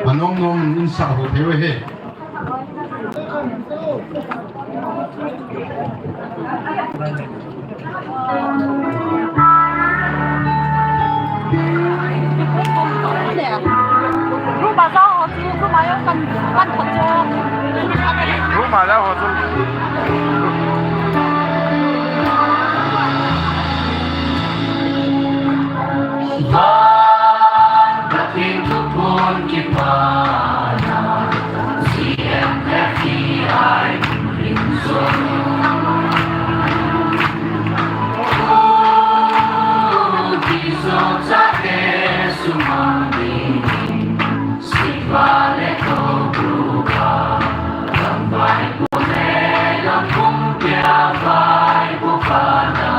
anom nom in sa ho thei u ahi. Room a jao ho chu, room a jao kan, kan thot chu. Room a jao ho chu. Van Pathen thuphon kipana, C M F D I rin sung. Pu Tiso chate sumang ding, Sifa le Cobra, Lamvai pu le Lampum pia vai pu pa na.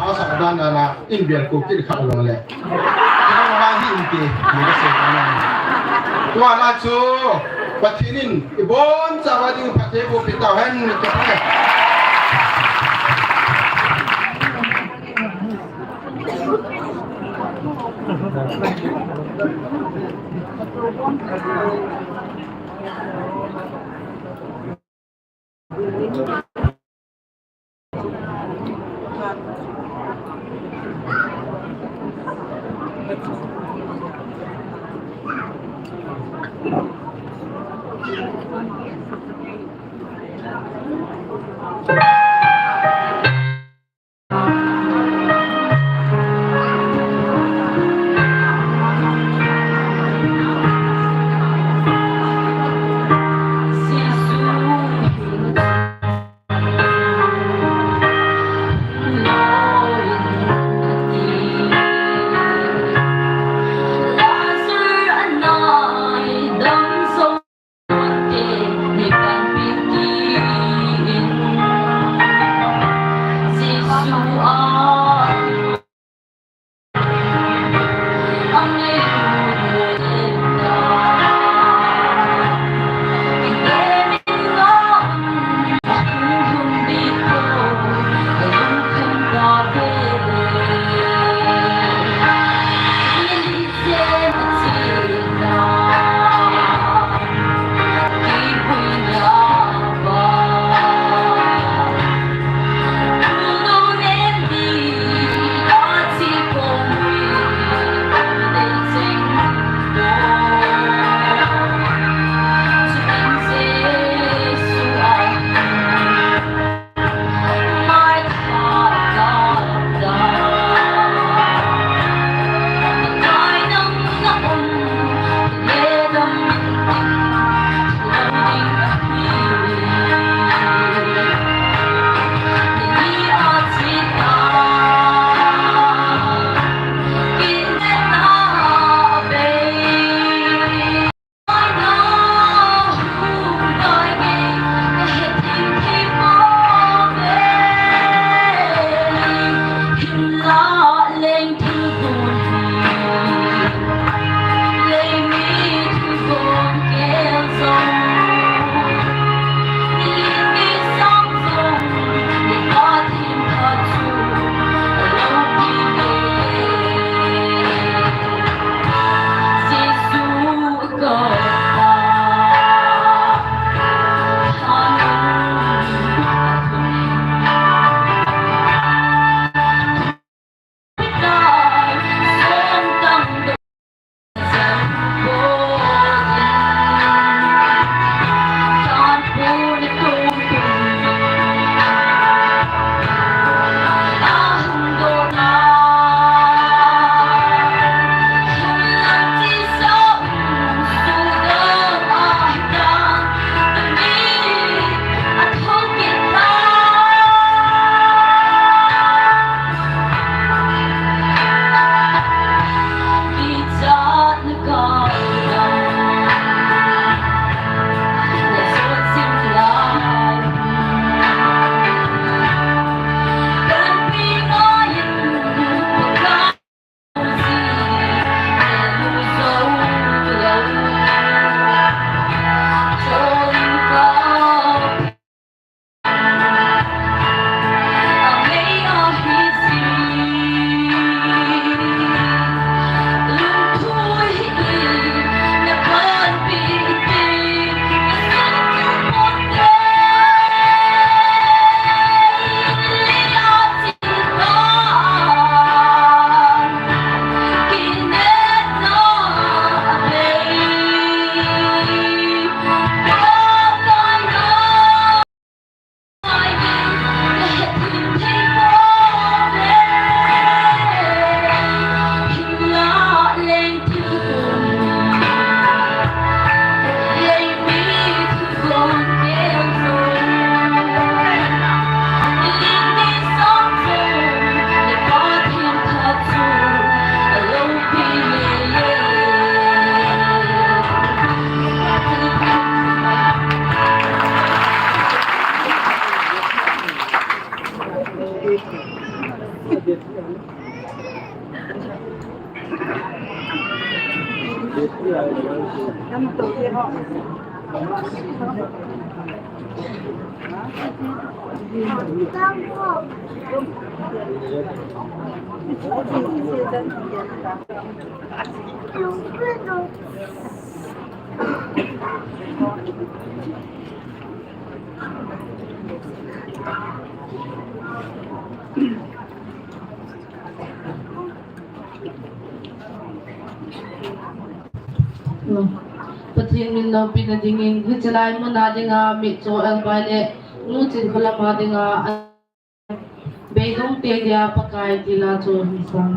Asa dan na in bial ko kit kha long le. Kha ha hi in te, ni ka se na. Tua na chu, Pathen in, i bon cha wa ding phatthei boh pi tau hen, ni ka se. Pathen min loupina dingin, hiche lai muna dinga Mitcho Elbai le Nu Chinkholam a dinga, Beidong te dia Pakai tila chu hin sang.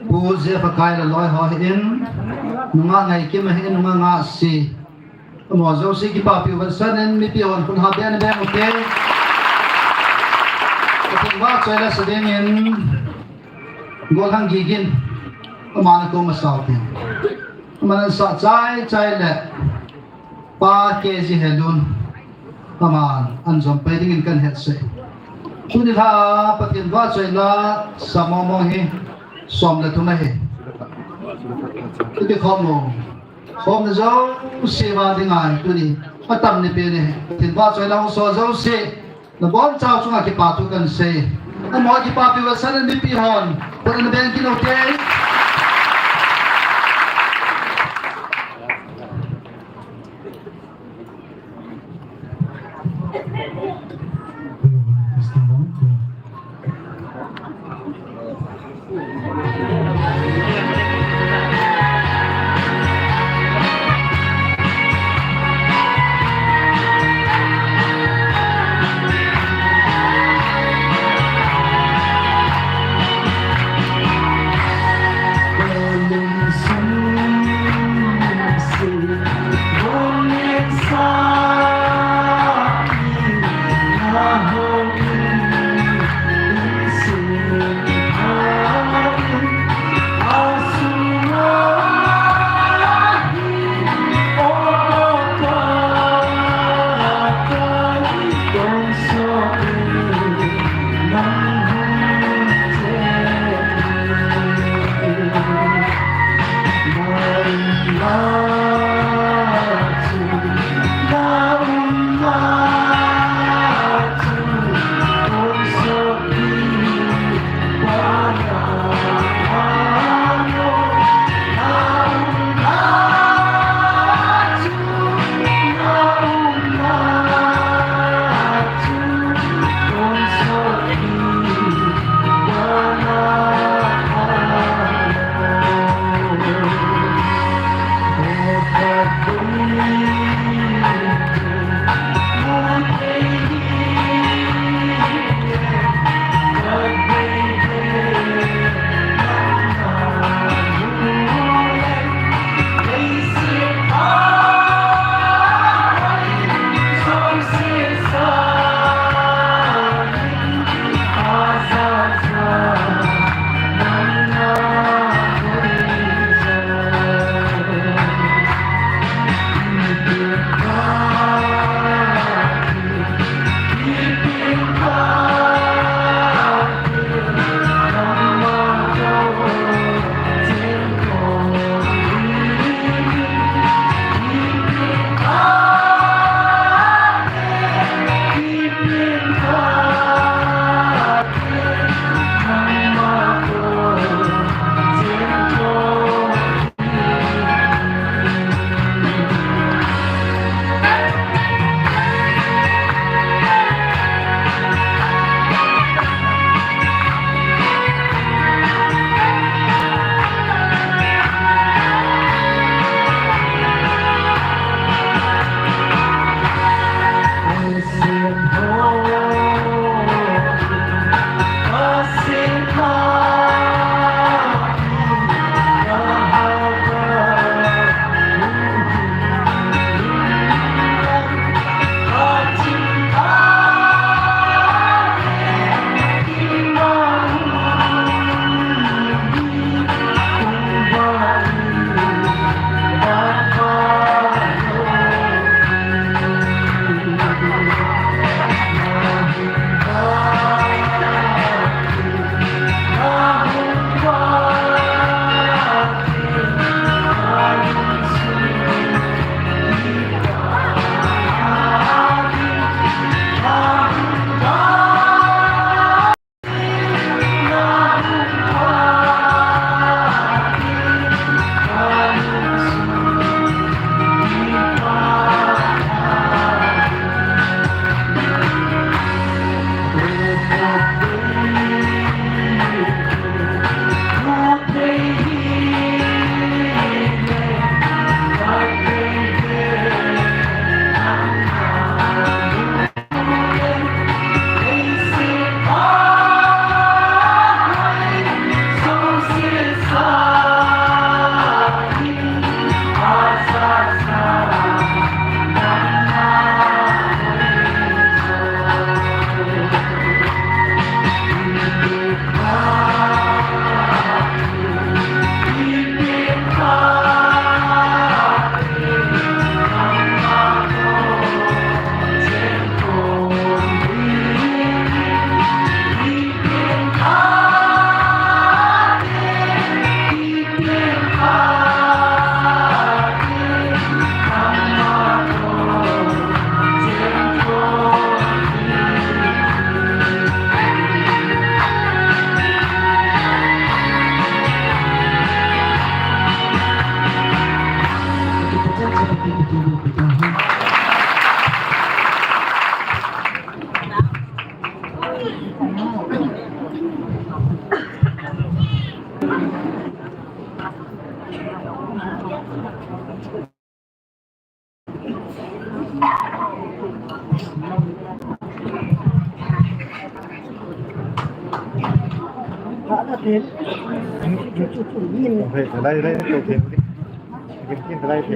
Pu Jeff Akai le loi ho hi in, nunga Ngaikim hi in, nunga Ngasi. Amaho jouse kipapi u vansan in mipi hon khun ha beng beng ute. Pathen vahchoi le sa dingin Golhang Gigin, aman akou masa ute. Aman an sa chai chai le Pa K G Helun, aman an jom pai dingin kan hetsah. Tuni lha Pathen vahchoina sa mong mong hi som le thum ahi. Tuti khom mo. Khom na jouse vang ding ahi tuni. Atam ni pen ahi. Pathen vahchoina hung so jouse. Nabonchau chunga kipa thu kasei. Amaho kipapi uva sa na mipi hon. Khut na beng kit u hite.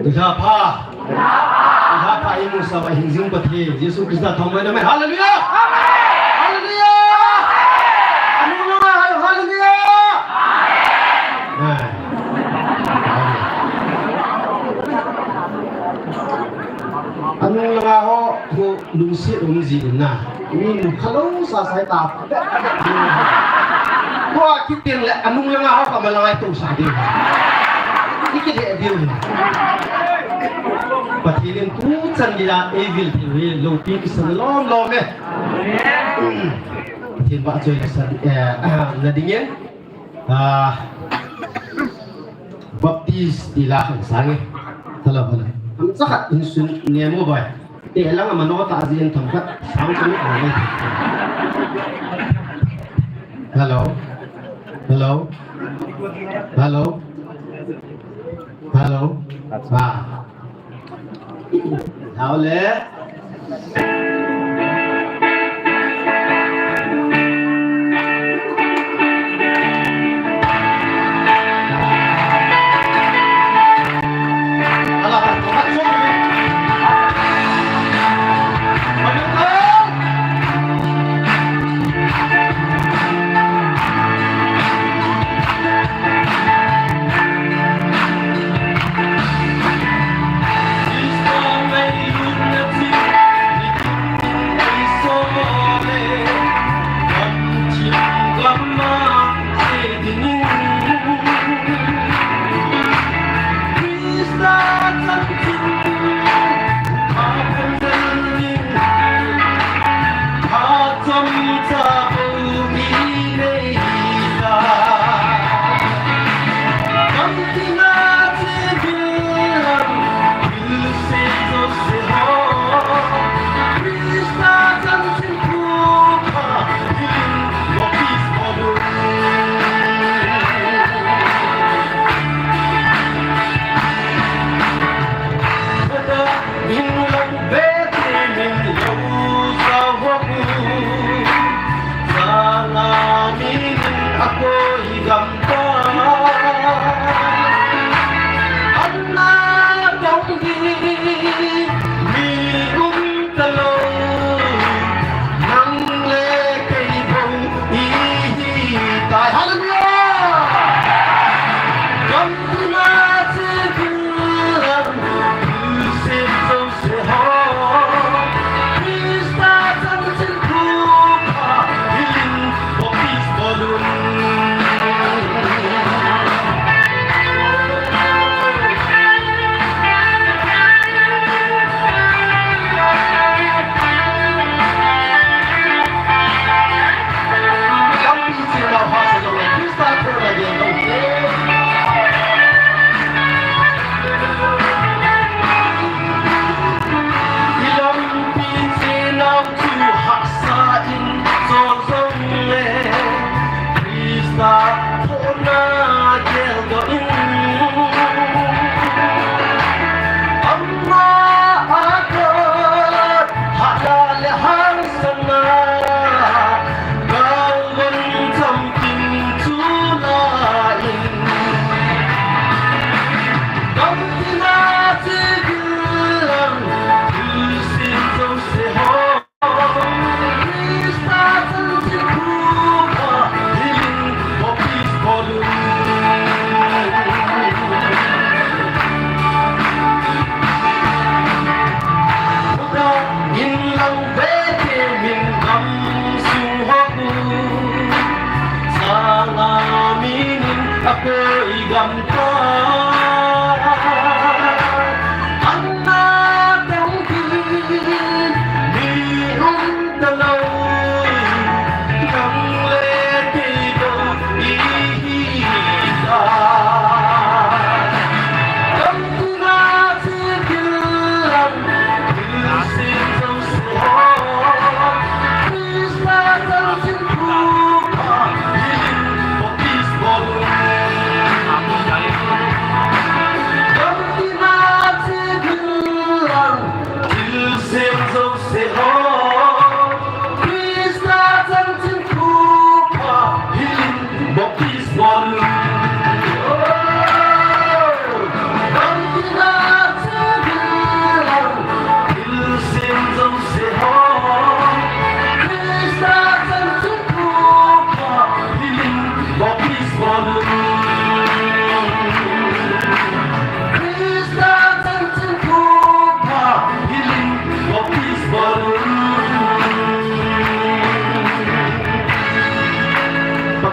Iha pha. Iha pha imu sah uva hingjing Pathen Jesu Christa thangvahna. Amen. Hallelujah. Hallelujah. Anung langa hai. Hallelujah. Amen. Anung langa ho, thu lungset um ji in na. Mi nu khalou sa sai ta. Ko a kitin le anung langa ho ka malanga to sa di. Iki de di. Pathen in tuchan dia evil ti loupi kisan lom lom e. Pathen ba choi sa, eh, na dingin. Ah, Baptist ti la khan sang e. Hello, hello. Am cha khat in sun ne mo bai. Te lang ama no ta jin tham khat. Sang chu ni ne. Hello. Hello. Hello. Hello. Ah. Hao le.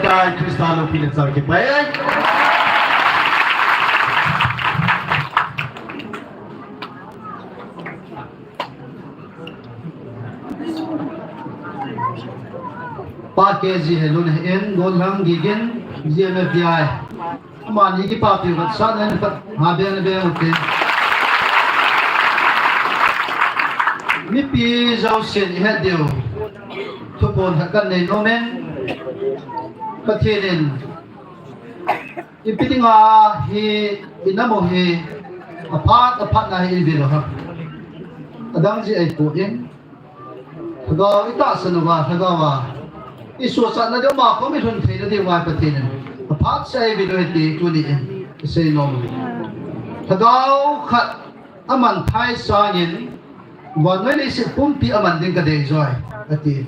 Kai Christa loupina chang kipe. Pa K G Helun ahin, Golhang Gigin, G M F D I. Amani kipapi vat sa nan pat ha ben ben ute. Mipi jousen ihet diu. Thuphon khat kanei nom in. Pathen in ipi dinga hi inam u hi aphat aphat na hi ivil u ham. Adang ji eipui in. Lhagao itahsan uva, lhagao a isuhchatna diu ma kom ilhun theina diuva Pathen in aphat sa ivil u hi ti tuni in isei nom. Lhagao khat aman thai sangin, vannoi leiset pumpi aman ding kadei joi, ati.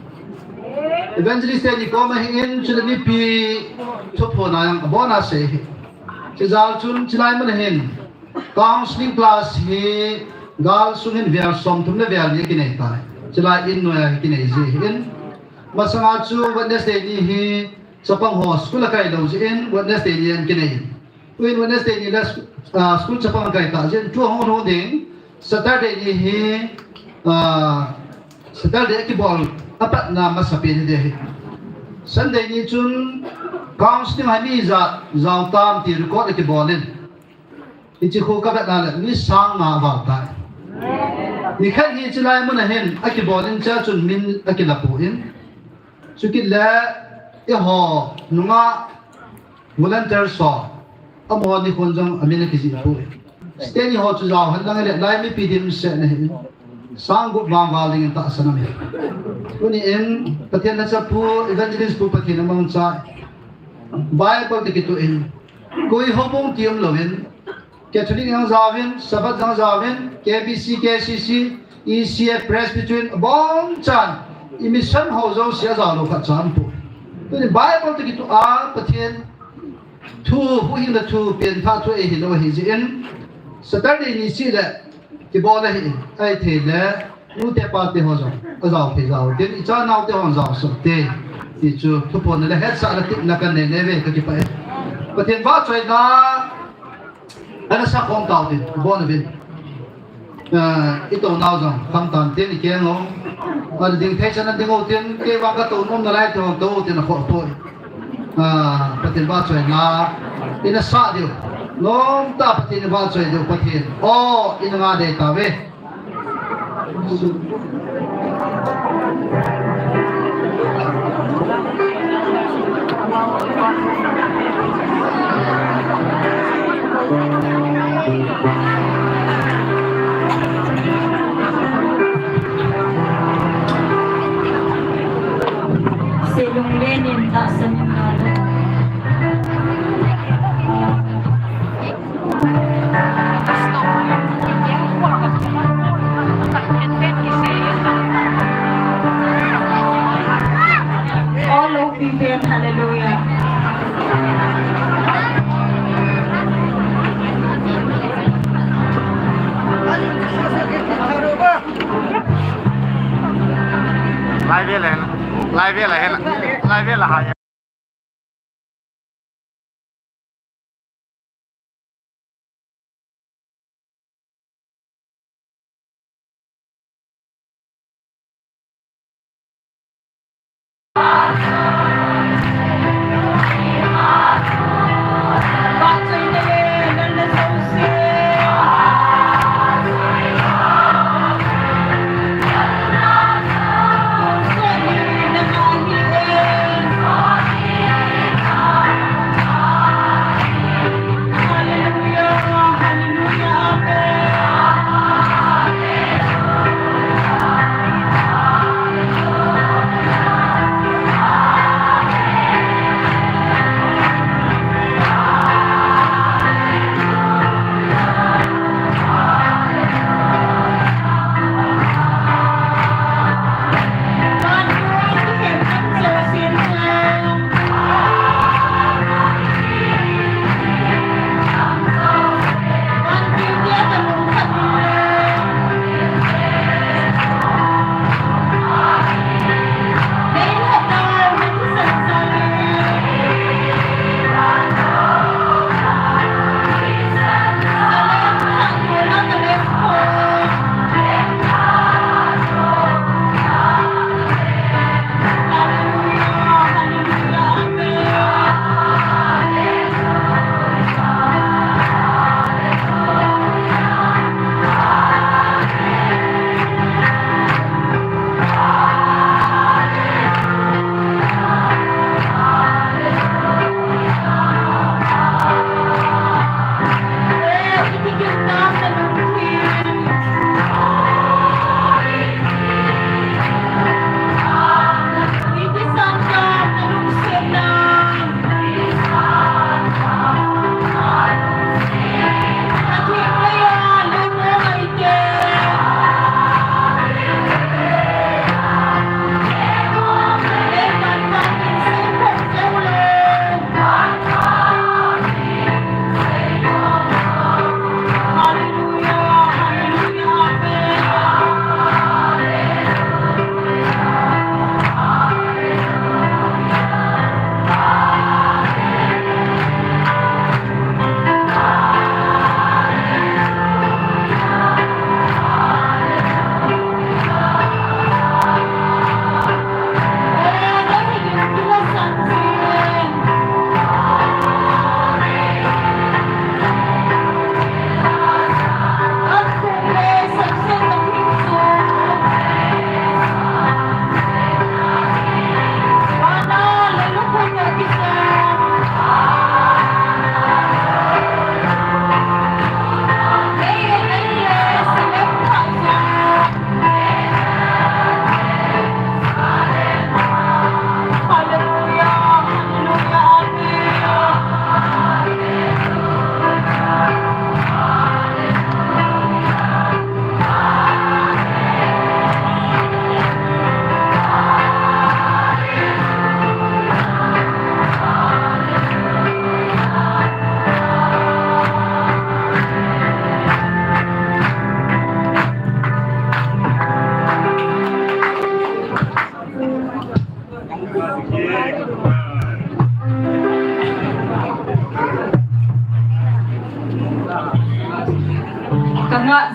Evangelist teni koma ahin, chule mipi thuphon a jong abona sei hi. Chujou chun chulai mun ahin counseling class hi gal sung hin vel somthum le vel ni kinei tai. Chulai in noiya hi kinei ji ahin. Masanga chu Wednesday ni hi chapang ho school akai lou jeh in Wednesday ni ahin kinei. Tuin Wednesday ni le sc-, ah, school chapang akai ta jeh in, tu hung hung ding, Saturday ni hi, ah, Saturday kibol apatna masapen hi ding ahi. Sunday ni chun counseling a mi ijat jao tam ti record akibol in. Hiche khu kavetna le mi sang nga aval tai. Nikhat hi chulai mun ahin akibol in, chea chun min akilapui in. Chukit le eiho nungah volunteer ho, amaho nikhon jong amin akijih poi. State ni ho chu jao hen lang le, lai mipi dimset na hin. Sang gup vang val ding in tahsan aum e. Tuni in, Pathen lhacha pu, evangelist pu Pathen in amangcha. Bible toh kituh in. Koi houbung ti umlou in. Catholic jong jaovin, Sabbath jong jaovin, K B C, K C C, E C F, Presbyterian, abonchan, i mission ho jouse ajao lou khat cha aumpoi. Tuni Bible toh kituh a, Pathen thu, huhhingna thu, pengthah thu eihil u ahi jeh in, Saturday ni cheh le, kibol ahi, ahithei le, nute pate ho jong, ajao thei jao, tin, icha naote ho jao soh te, ti chu, thuphon le hetsahna tepna kanei nei uve, kakipah e. Pathen vahchoina, Ana sakhom tau tin, bon uvin. Eh, itou nau jong, khamtan tin ikeng o. Ana ding thei chan ana ding o tin, kei vang katou nom nalai tin, tou tin akhoh poi. Ah, Pathen vahchoina. Ina sah diu. Nomtah Pathen in vahchoi diu Pathen. O, ina nga dei tauve. Selung lenin tahsan in nalo. All open, hallelujah. Live le, live le, live le ha.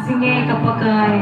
Singe ka Pakai.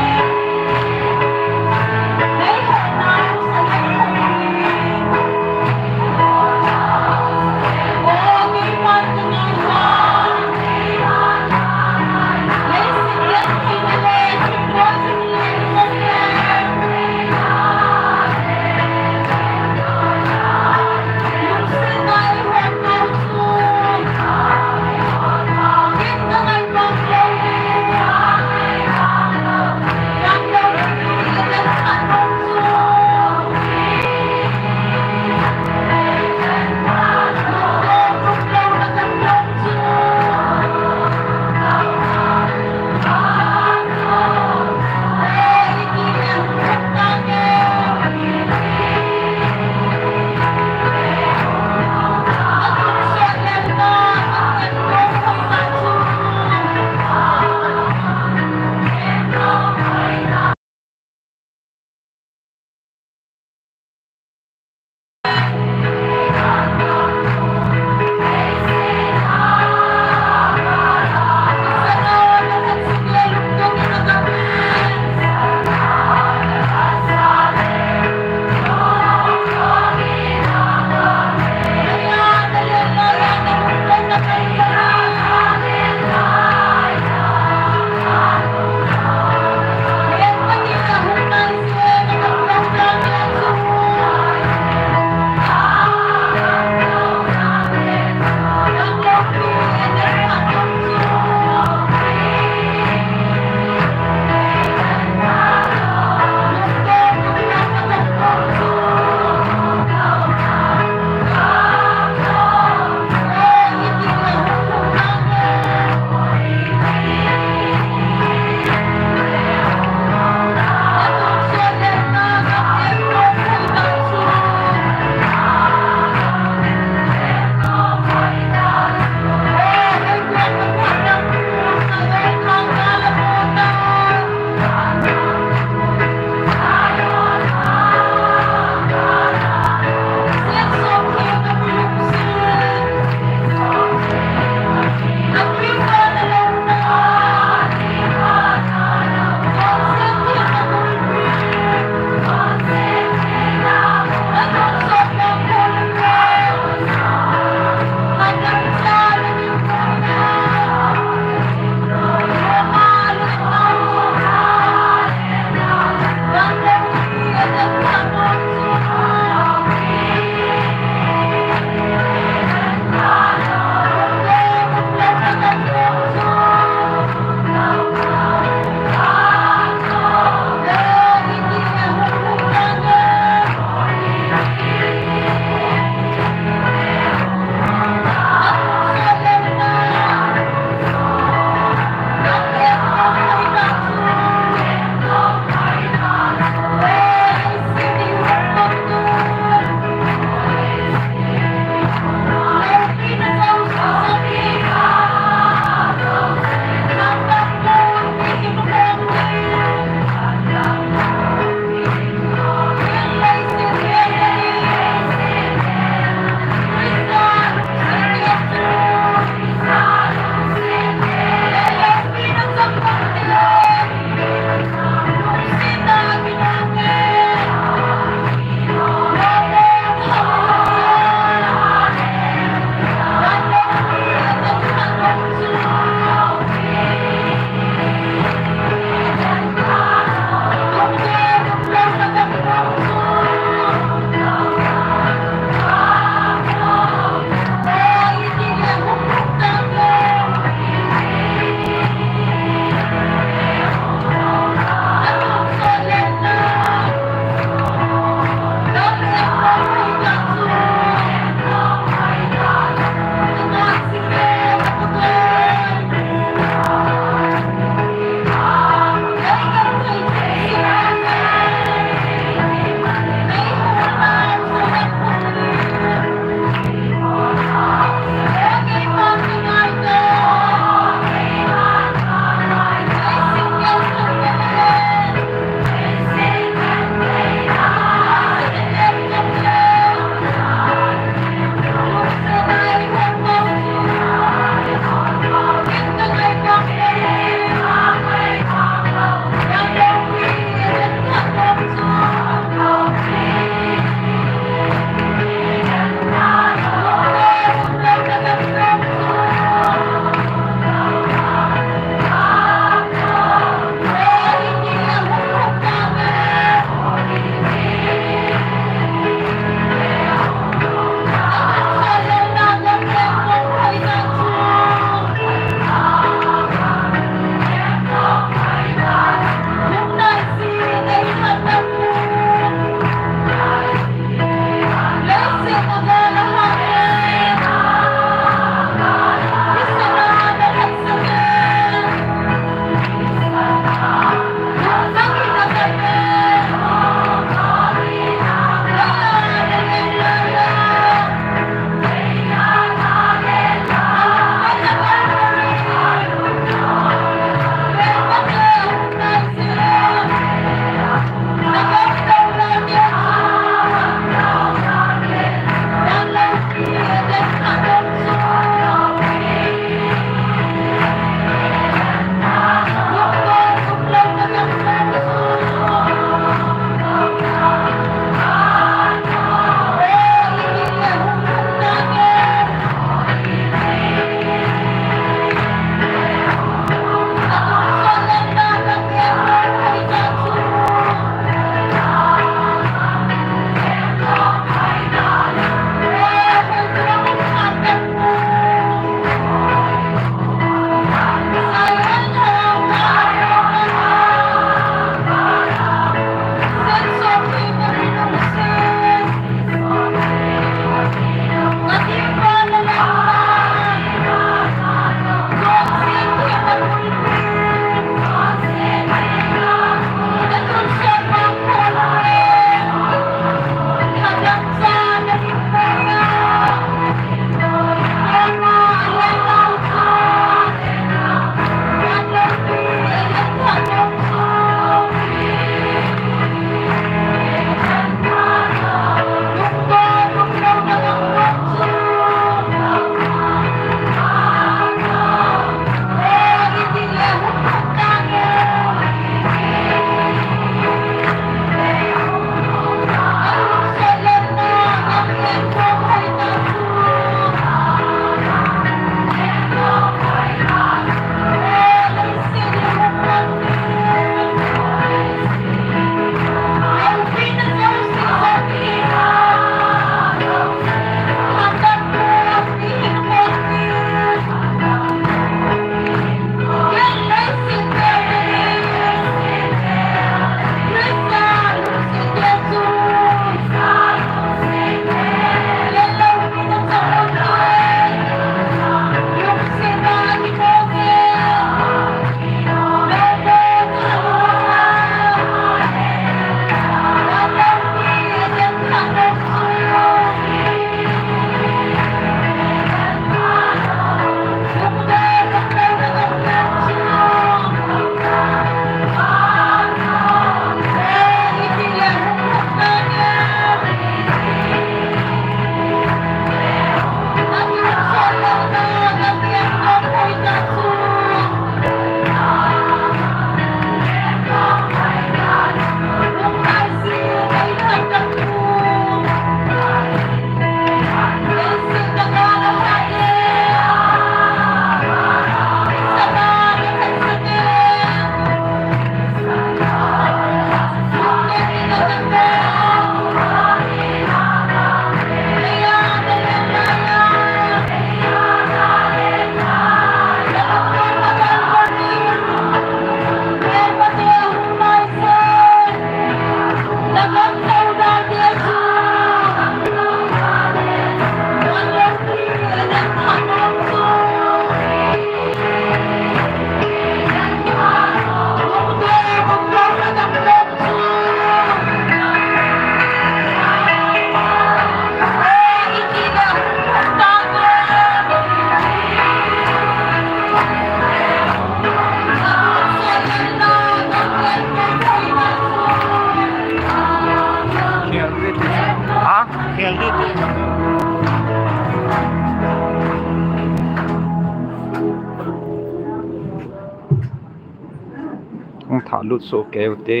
Thah lut soh kei u te.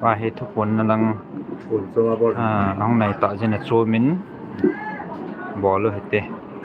Ahi thuphon na lang. Phon chu a bol. Ah, ahung nai tah jeh in a chomin bol u hite.